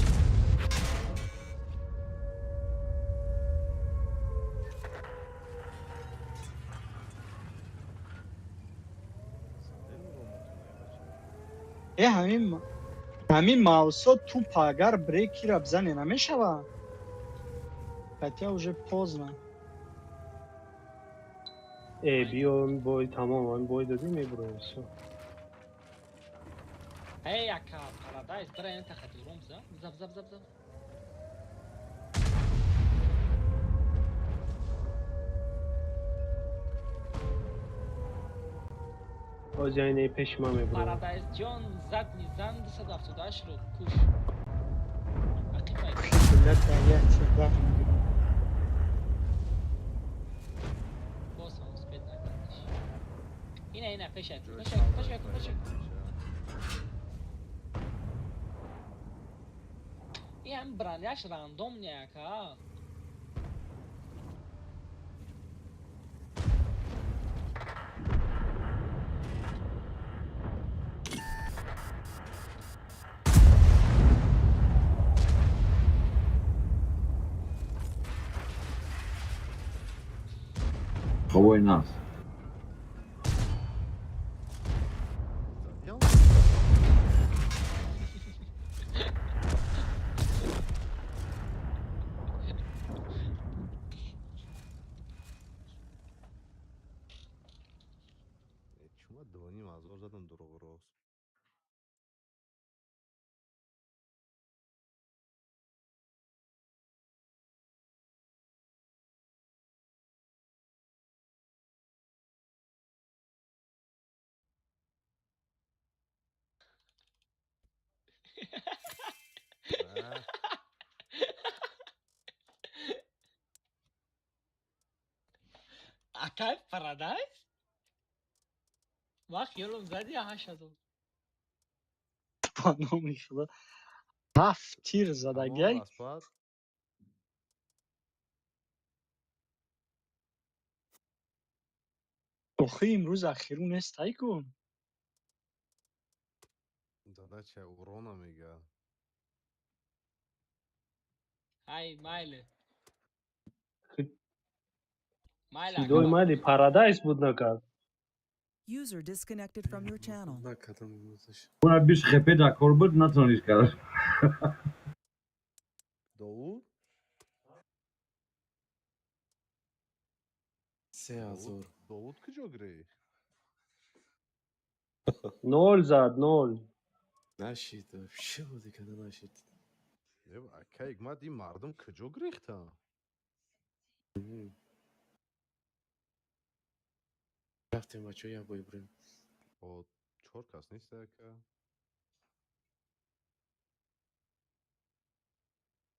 Сандел уромутуна, бача.
Э, ҳамин маусо тупо агар брекира бизане намешава? Хотя уже поздно.
Э, биё, бой тамом, ами бой додим, мебуроем, всё.
Эй, ака, Парадайз, бира ин тахати уром за. Зап, зап, зап, зап.
Ҳозир айне пеши ман мебуроям.
Парадайз ҷон задни зан 278 ро куш. Ақибай.
Бля, я тебя мегирам.
Боз ҳам успеть накардиш. Ина, ина, пешат.
Ҷои
Пешак,
савдои
пешак, пешак.
проект мешавад.
Ин ҳам броняш рандом не, ака.
Хавои нас.
Задиам? Э, чума 2,5 ҳазор задам дуруғрост. А,
Акай Парадайз? Ма хиёлам зади 8000.
Ба номи худо. Ҳафт тир
тамом
задагиай.
распад.
Охи имрӯз ахиру нестай ку.
Задача урона мега.
Ай, майле. Майле,
Сидои
ака.
майли Парадайз буд накард.
User disconnected from your channel.
Накардам имрӯзаш.
Уна биш хепе да кор буд, натониш кард.
Довуд?
3000.
Довуд куҷо гирифт?
Нол зад, нол.
Нашид, вообще бозӣ карда нашид.
Э, ака Ҳикмат, ин мардум куҷо гирифтанд?
Рафтем, бачаҳо, як бой бурем.
О, чор кас нест, ака.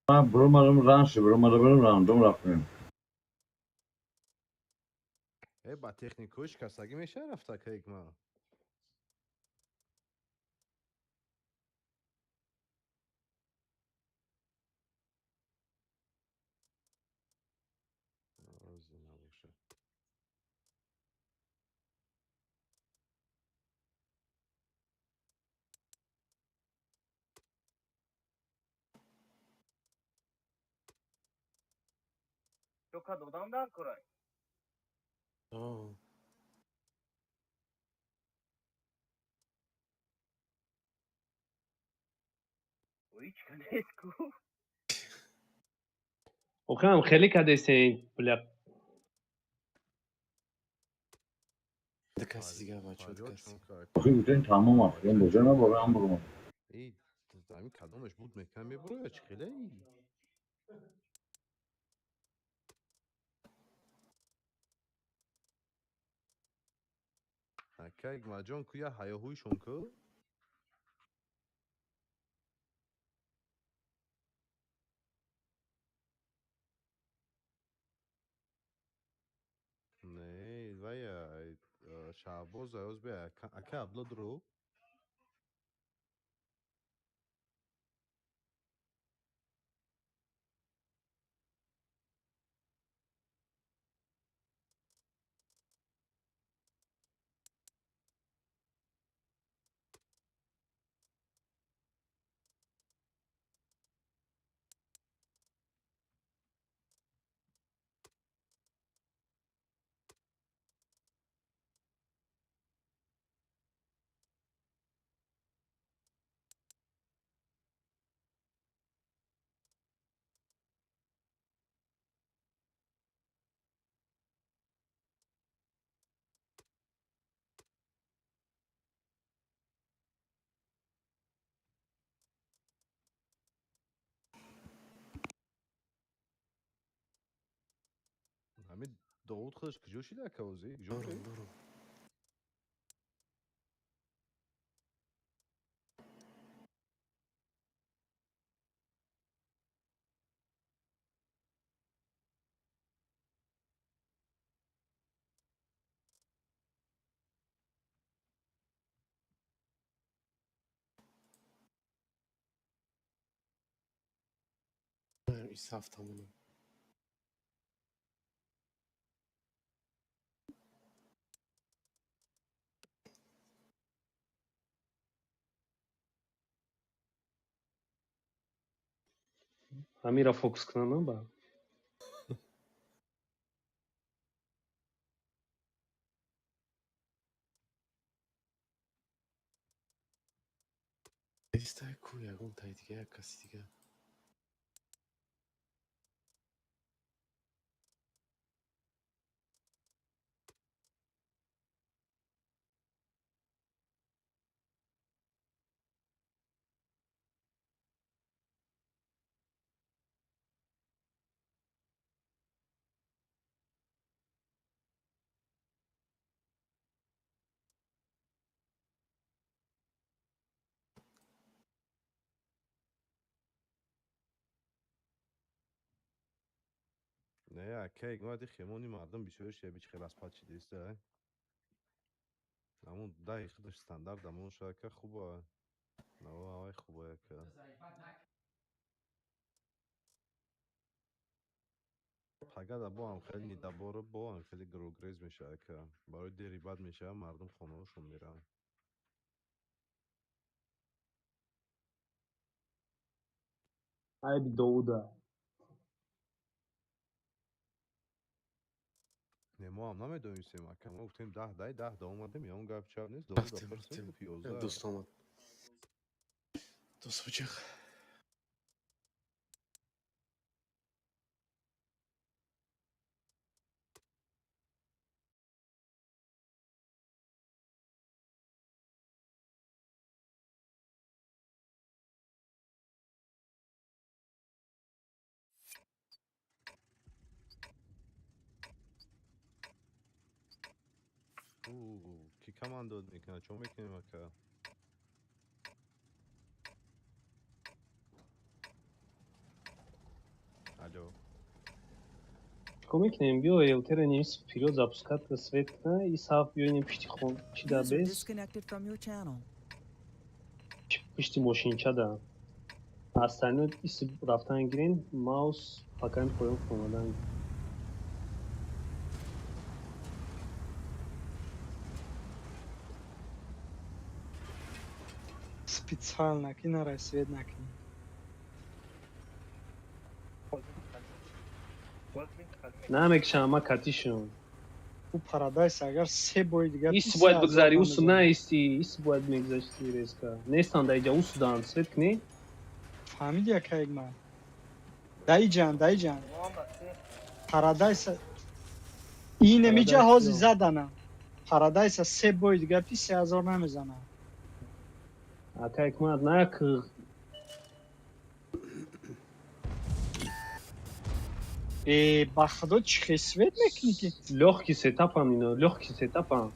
Ман буромадам раньше, буромада бурам рандом рафтем.
Э, ба техникаҳои шикастагӣ мешава рафт, ака Ҳикма? Ози набоша.
Чока додам дар курай.
О,
Ҳеч нест ку.
Охирам хеле кадесен, бля.
Ду каси дигар, бачаҳо, ду
Фарёд
каси.
чун ка.
Охи гуфтем тамом аст. Ям боза набора, ам буромад.
Эй, ами кадомаш буд мекан мебуроя чӣ хеле? Ака Ҳикматҷон, ку я ҳаёҳӯйшон ку? Не, вая Шаҳбоз аёз бе ака Абдулло дуру. Ҳамин Довуд худаш куҷо шида, ака озӣ? Куҷо
Дорам,
будӣ?
дорам. Исаф тамонам.
Ҳамира фокус кунам ба.
Нестай ку ягон таи дига, як каси дига.
Не, ака Ҳикмат, хемони мардум бисёриш ябич хел аз пад шидиста. Ҳамун даҳи худаш стандарт амон ша, ака, хуба. Наво ҳавай хуба, ака. Пагада бо ҳам хеле недобора, бо ҳам хеле гирогрез меша, ака. Барои дери бад мешава, мардум хонаҳошон мераванд.
Айби Довуда.
Не, мо ҳам намедонистем, ака. Мо гуфтем даҳ дай, даҳ да омадем, ягон гап чап нест. Довуда
Рафтем,
пурсем,
рафтем.
гуфт
Як
11.
дӯст омад. Дӯст буҷиқ.
Ки командовать мекунад? Чо мекунем, ака? Алло.
Чикор мекунем? Биё элтера нимис вперёд запускать свет кна и саф биё инем пишти хон чи да
User
бес
disconnected from your channel.
Пишти мошинча да. Остальное ис рафтан гирен маус пока поён омадан.
Специально ки нарай свет накунӣ.
Намекшам ма катишон.
Ӯ Парадайс агар се бои дигар
Ис бояд бигзари, усу наисти, ис бояд мегузашти резко. Нестан дар иҷа, усудан свет кунӣ.
Фаҳмиди, ака Ҳикмат? Даиҷан, даиҷан. Парадайса инамиҷа ҳози задана. Парадайса се бои дигар пи 3000 намезана.
Ака Ҳикмат, на к
Э, ба худо, чӣ хел свет мекунӣ ки?
Лёгкий сетапам ино, лёгкий сетапам.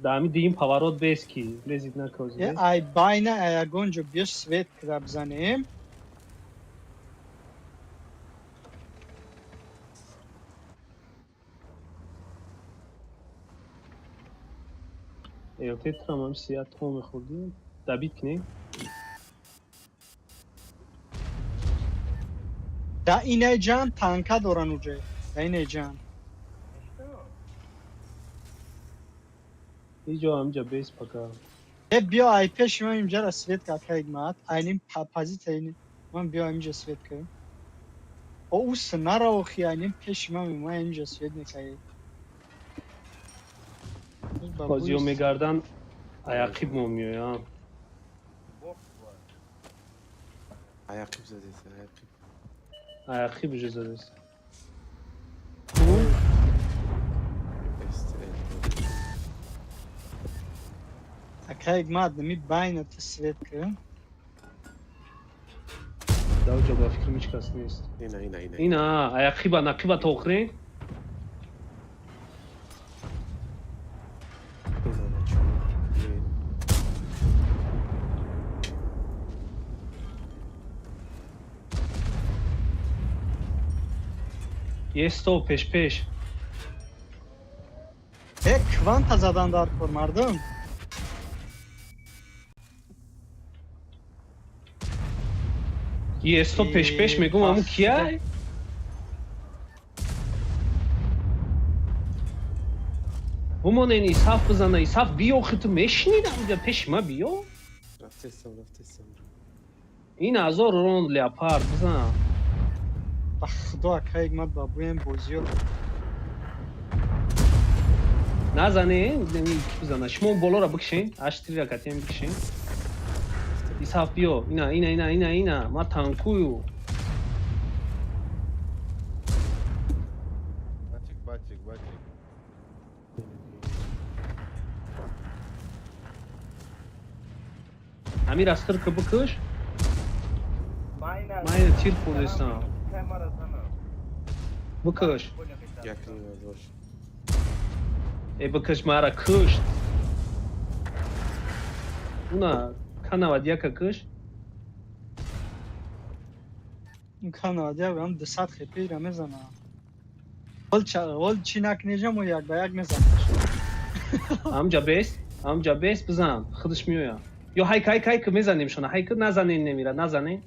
Да ҳами дигим поворот бес ки лезит накози.
Э, ай байна, ай ягон ҷо биё свет кира бизанем.
ЭЛТ трам ҳам сия то мехӯрдӣ. Дабит кунем.
Да инай ҷан танка доран уҷа. Да инай ҷан.
Иҷо ҳамиҷа бес пока.
Э, биё ай пеши ман инҷара свет ка, ака Ҳикмат. Айним позиция ини. Ман биё инҷа свет ка. О, ус нара охи, айним пеши ман ман инҷа свет мекаи.
Бозиё мегардан аяқиб мо меоям.
Аяқиб задед, аяқиб.
Аяқиб уже задест.
СТЛ.
Ака Ҳикмат, нами байна ту свет ка.
Даоҷа ба фикрам ҳеҷ кас нест.
Ина, ина, ина.
Ина аяқиба нақиба то охирин.
Ина, бачаҳо. Биёед.
Есто пеш пеш.
Э, кванта задан дар кор, мардум.
Есто пеш пеш мегум, аму кияй? Бумонен исаф бизана, исаф биё, хи ту мешинӣ даоҷа пеши ма биё.
Рафтестам, рафтестам.
Ин ҳазор рон леопард бизан.
Ба худо, ака Ҳикмат, ба буем бозиё.
Назане, бизана. Шумо болоро бикшен, аштира катем бикшен. Исаф биё, ина, ина, ина, ина, ина, ма танкую.
Батик, батик, батик.
Амир астыр ки бикш. Ман ина тир хӯрдестам. Бикш.
Як ним ҳазор.
Э, бикш, мара кушт. Уна ка 91-а куш.
Ка 91 ам 200 хепира мезана. Ол ча, ол чӣ накунежа мо як ба як мезанаш.
Амҷа бес, амҷа бес бизан, худаш меояд. Ё ҳайк, ҳайк, ҳайк мезанем шона, ҳайк назанен немира, назанен.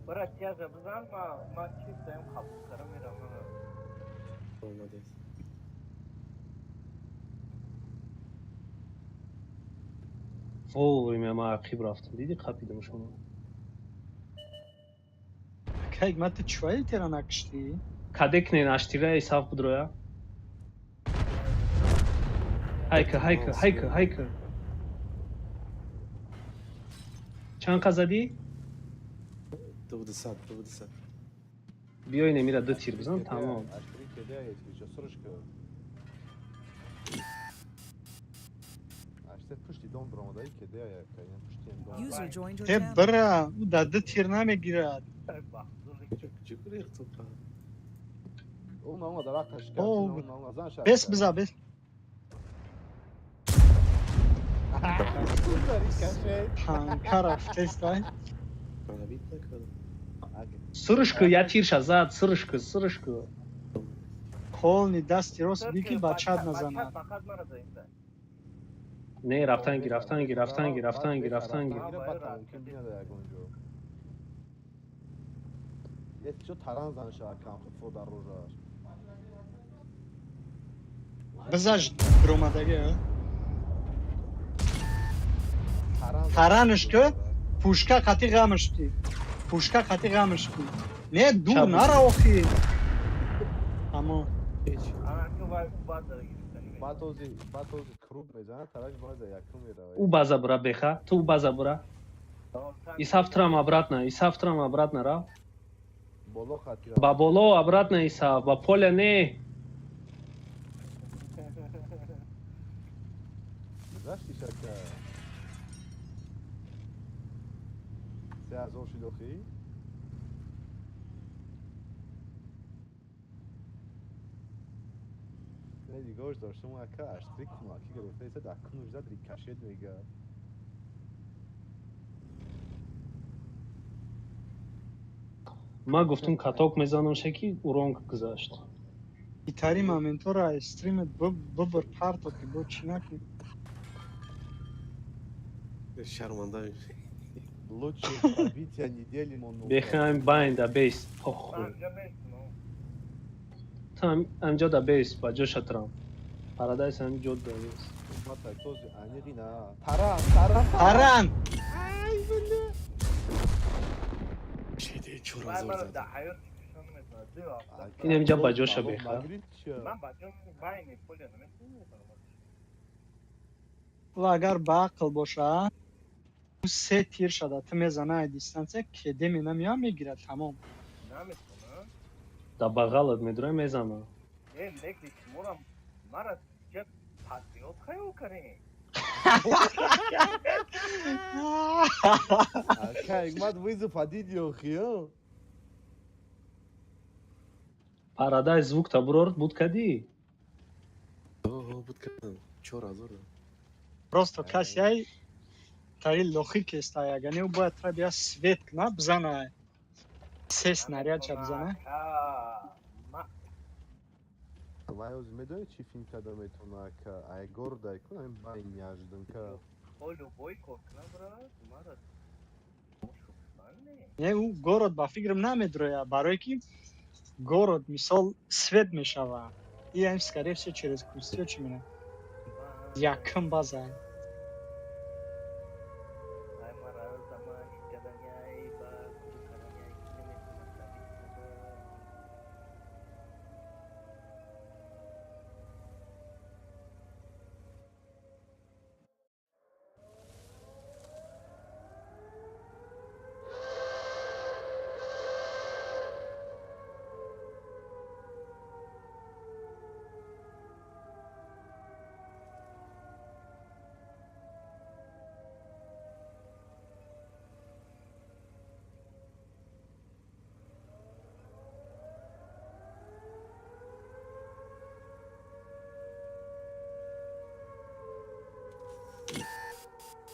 Бара тяжа бизан, ма чистаем қабул кара мерам.
Омадед.
Вовремя ма ақиб рафтам, диди қапидам шумо.
Ака Ҳикмат, ту чӯаи тера накуштӣ?
Кадекнен аштираи саф будроя. Ҳайка, ҳайка, ҳайка, ҳайка. Чанд қа задӣ?
200, 200.
Биёй немира ду тир бизан, тамом.
Аштири кедея етвича, срушка. Аште пушти дом бромадаи кедея яка, ин пушти дом.
User joined your
Э,
channel.
бира, ӯ да ду тир намегирад.
Чӣ гурехт ту?
Бес биза, бес. Танка рафтестай.
Сырышка, я тирша зад, сырышка, сырышка.
Полный дасти рост бики бачат назанад.
Не, рафтанги, рафтанги, рафтанги, рафтанги, рафтанги.
Бизаш ромадаги, таранаш ки пушка қати ғамаш ки. Пушка қати ғамаш ки. Не, дур нара охи. Тамом.
У база бура беха, ту база бура. Исаф трам обратно, Исаф трам обратно рав. Ба боло обратно Исаф, ба поля не. Ма гуфтум каток мезанам шаки уронг гузашт.
Итари моментора стримет бубр парто ки бо чӣ накунӣ.
Шарманда.
Лучшее событие недели мону.
Бехаем байна бейс похуй. Там амҷо да бейс ба ҷо шатрам. Парадайс ам ҷо да бейс.
Таран, таран,
таран.
Ай, бля.
Шеде 4000 зад.
Ин амҷо ба ҷо ша беха.
Ва агар ба ақл боша, се тир шада, ту мезана ай дистанция, кеде мена мея мегирад, тамом.
Да бағалат медурай мезана.
Э, леки шуморам мара ҷа патриот хаёл карем.
Ака, Игмат вызов адиди охиё.
Парадай звук та бурор буд кади?
О, буд кадам. 4000.
Просто каси ай тари лохи кестай, ага не бояд тра бия свет кна бзана. Се снаряд ча бзана.
Вай ози медони чӣ филм карда метавона ака? Ай гордай кун, ай бай неожиданка.
Не, ӯ город ба фикрам намедроя, барое ки город мисол свет мешава. И ам скорее всего через кустиё чӣ мена. Якм база.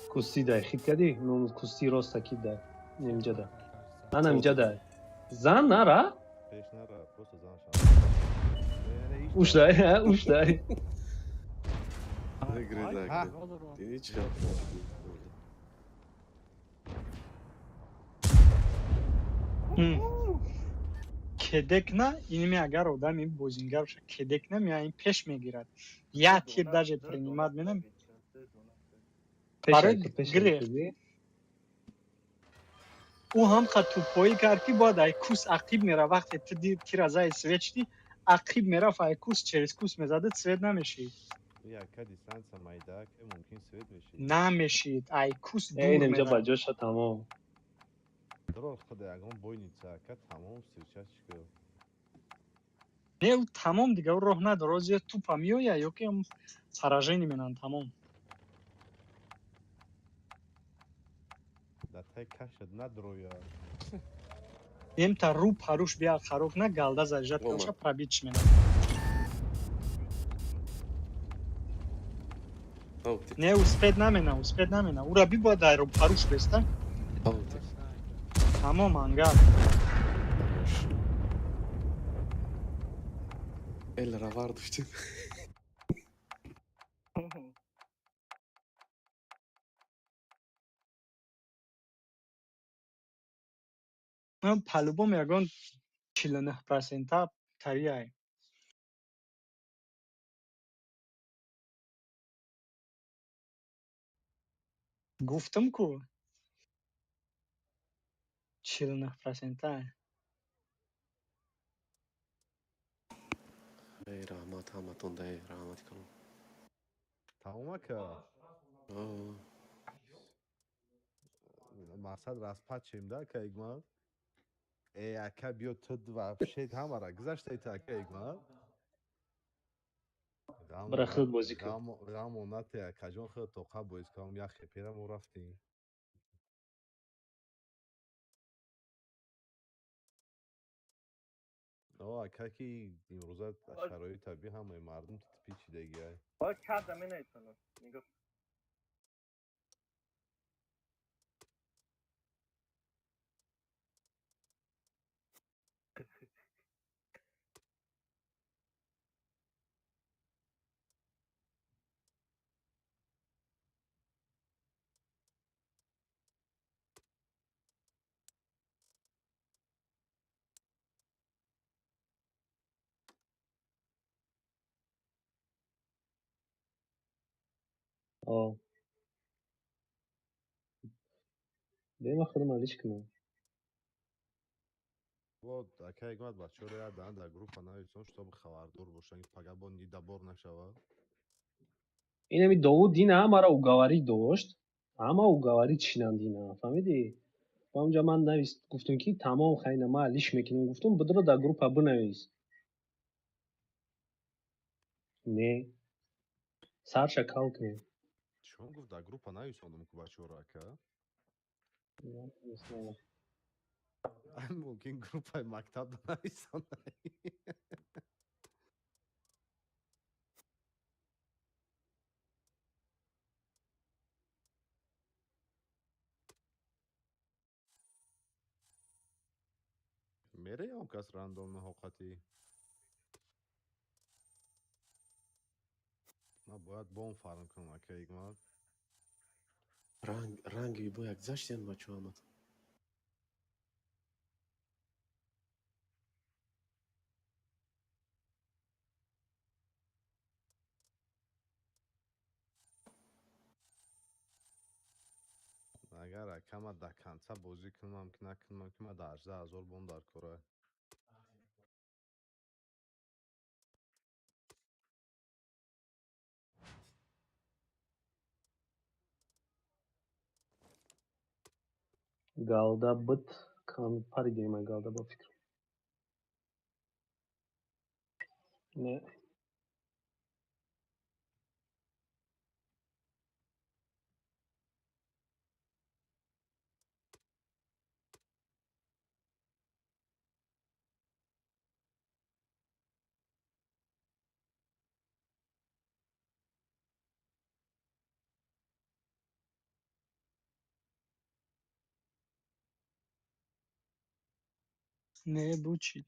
Кусти дай, хит кади? Ну, кусти роста ки дай. Немҷа да. Ана имҷа дай. Зан нара?
Пеш нара, просто зан шам.
Уш дай, уш дай.
Грезак. Диди чӣ
Кедекна, инми агар одами бозингар боша, кедекна мея ин пеш мегирад. Я тир даже принимать менам. Барои гирифт. Ӯ ҳам ха тӯпоӣ кард ки бояд ай кус ақиб мера, вақте ту тира заи свет шудӣ, ақиб мерафт, ай кус через кус мезада, свет намешид.
Яка дистанция майда, ки мумкин свет мешид.
Намешид, ай кус дур
Эй, немҷа
мерафт.
ба ҷоша тамом.
Дурор худа ягон бойница, ака тамом встречать шуд.
Не, ӯ тамом дига, ӯ роҳ надорад, ё тупа меояд, ё ки поражение менанд, тамом.
Да тай кашад надроя.
Емта ру паруш бия харух на галда заряжать калша пробить мена. Не успеть намена, успеть намена. Ура би бояд дар ру паруш беста. Тамом ангар.
Эл равар доштем.
Ман по-любому ягон 49% тарияй. Гуфтам ку 49%.
Эй, раҳмат ҳаматон, дай раҳмат калом.
Тамом ака. Мақсад распачем да ака Игмат? Э, ака биё ту вообще ҳамара гузаштаи ту ака Игмат?
Бара худ бозӣ кун.
Ғамо нате акаҷон, худ тоқа боиз кардам, як хепера мо рафтем. О, ака ки имрӯза шароити табиӣ ҳамаи мардум пичидагиай.
Чарда менависонам. Нигоҳ.
О. Бема худам алиш кунам.
Вот, ака Игмат, бачаҳоро як даҳан дар группа нависон, чтобы хабардор бошанд, ки пага бо недобор нашавад.
Инами Довуд дина ҳамаро уговорить дошт. Ҳама уговорить шинанд дина, фаҳмидӣ? Ва онҷа ман навис гуфтум ки тамом хайна ман алиш мекунам, гуфтум бидро дар группа бинавис. Не. Сарша кал кунем.
Чон гуфт дар группа нависондум ку бачаҳоро ака? Мумкин группаи мактаб нависонда. Мереям кас рандомно ҳоқатӣ. Ман бояд бом фарм кунам ака Игмат.
Ранг ранги бо як гузаштиян бачаҳо ҳаматон.
Агар ака ман до конца бозӣ кунам ки накунам ки ман да 18 000 бом дар кора.
Галда бит кам паридем ай галда ба фикр. Не.
Не бучи.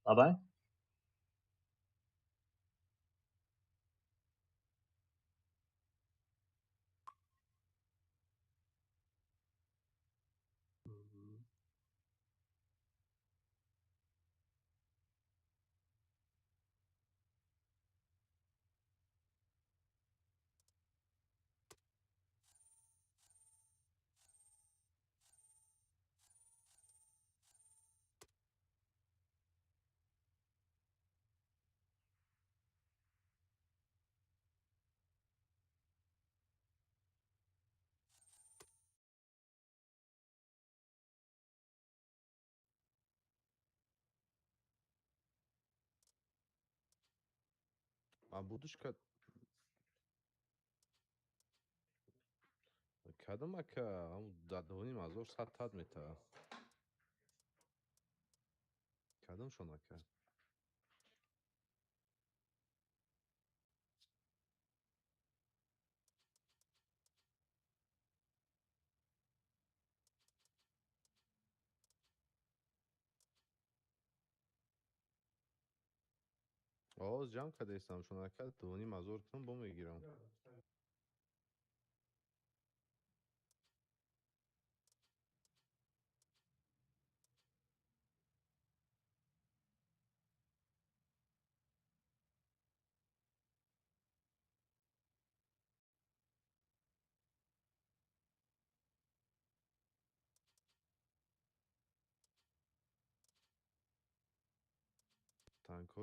Лабай.
А будешь кадом ака дар 2,5 ҳазор сад тад мета, кадомшон ака? Оз ҷамъ кардаистам шон ака, 2,5 ҳазор кунам, бо мегирам. Танкҳо.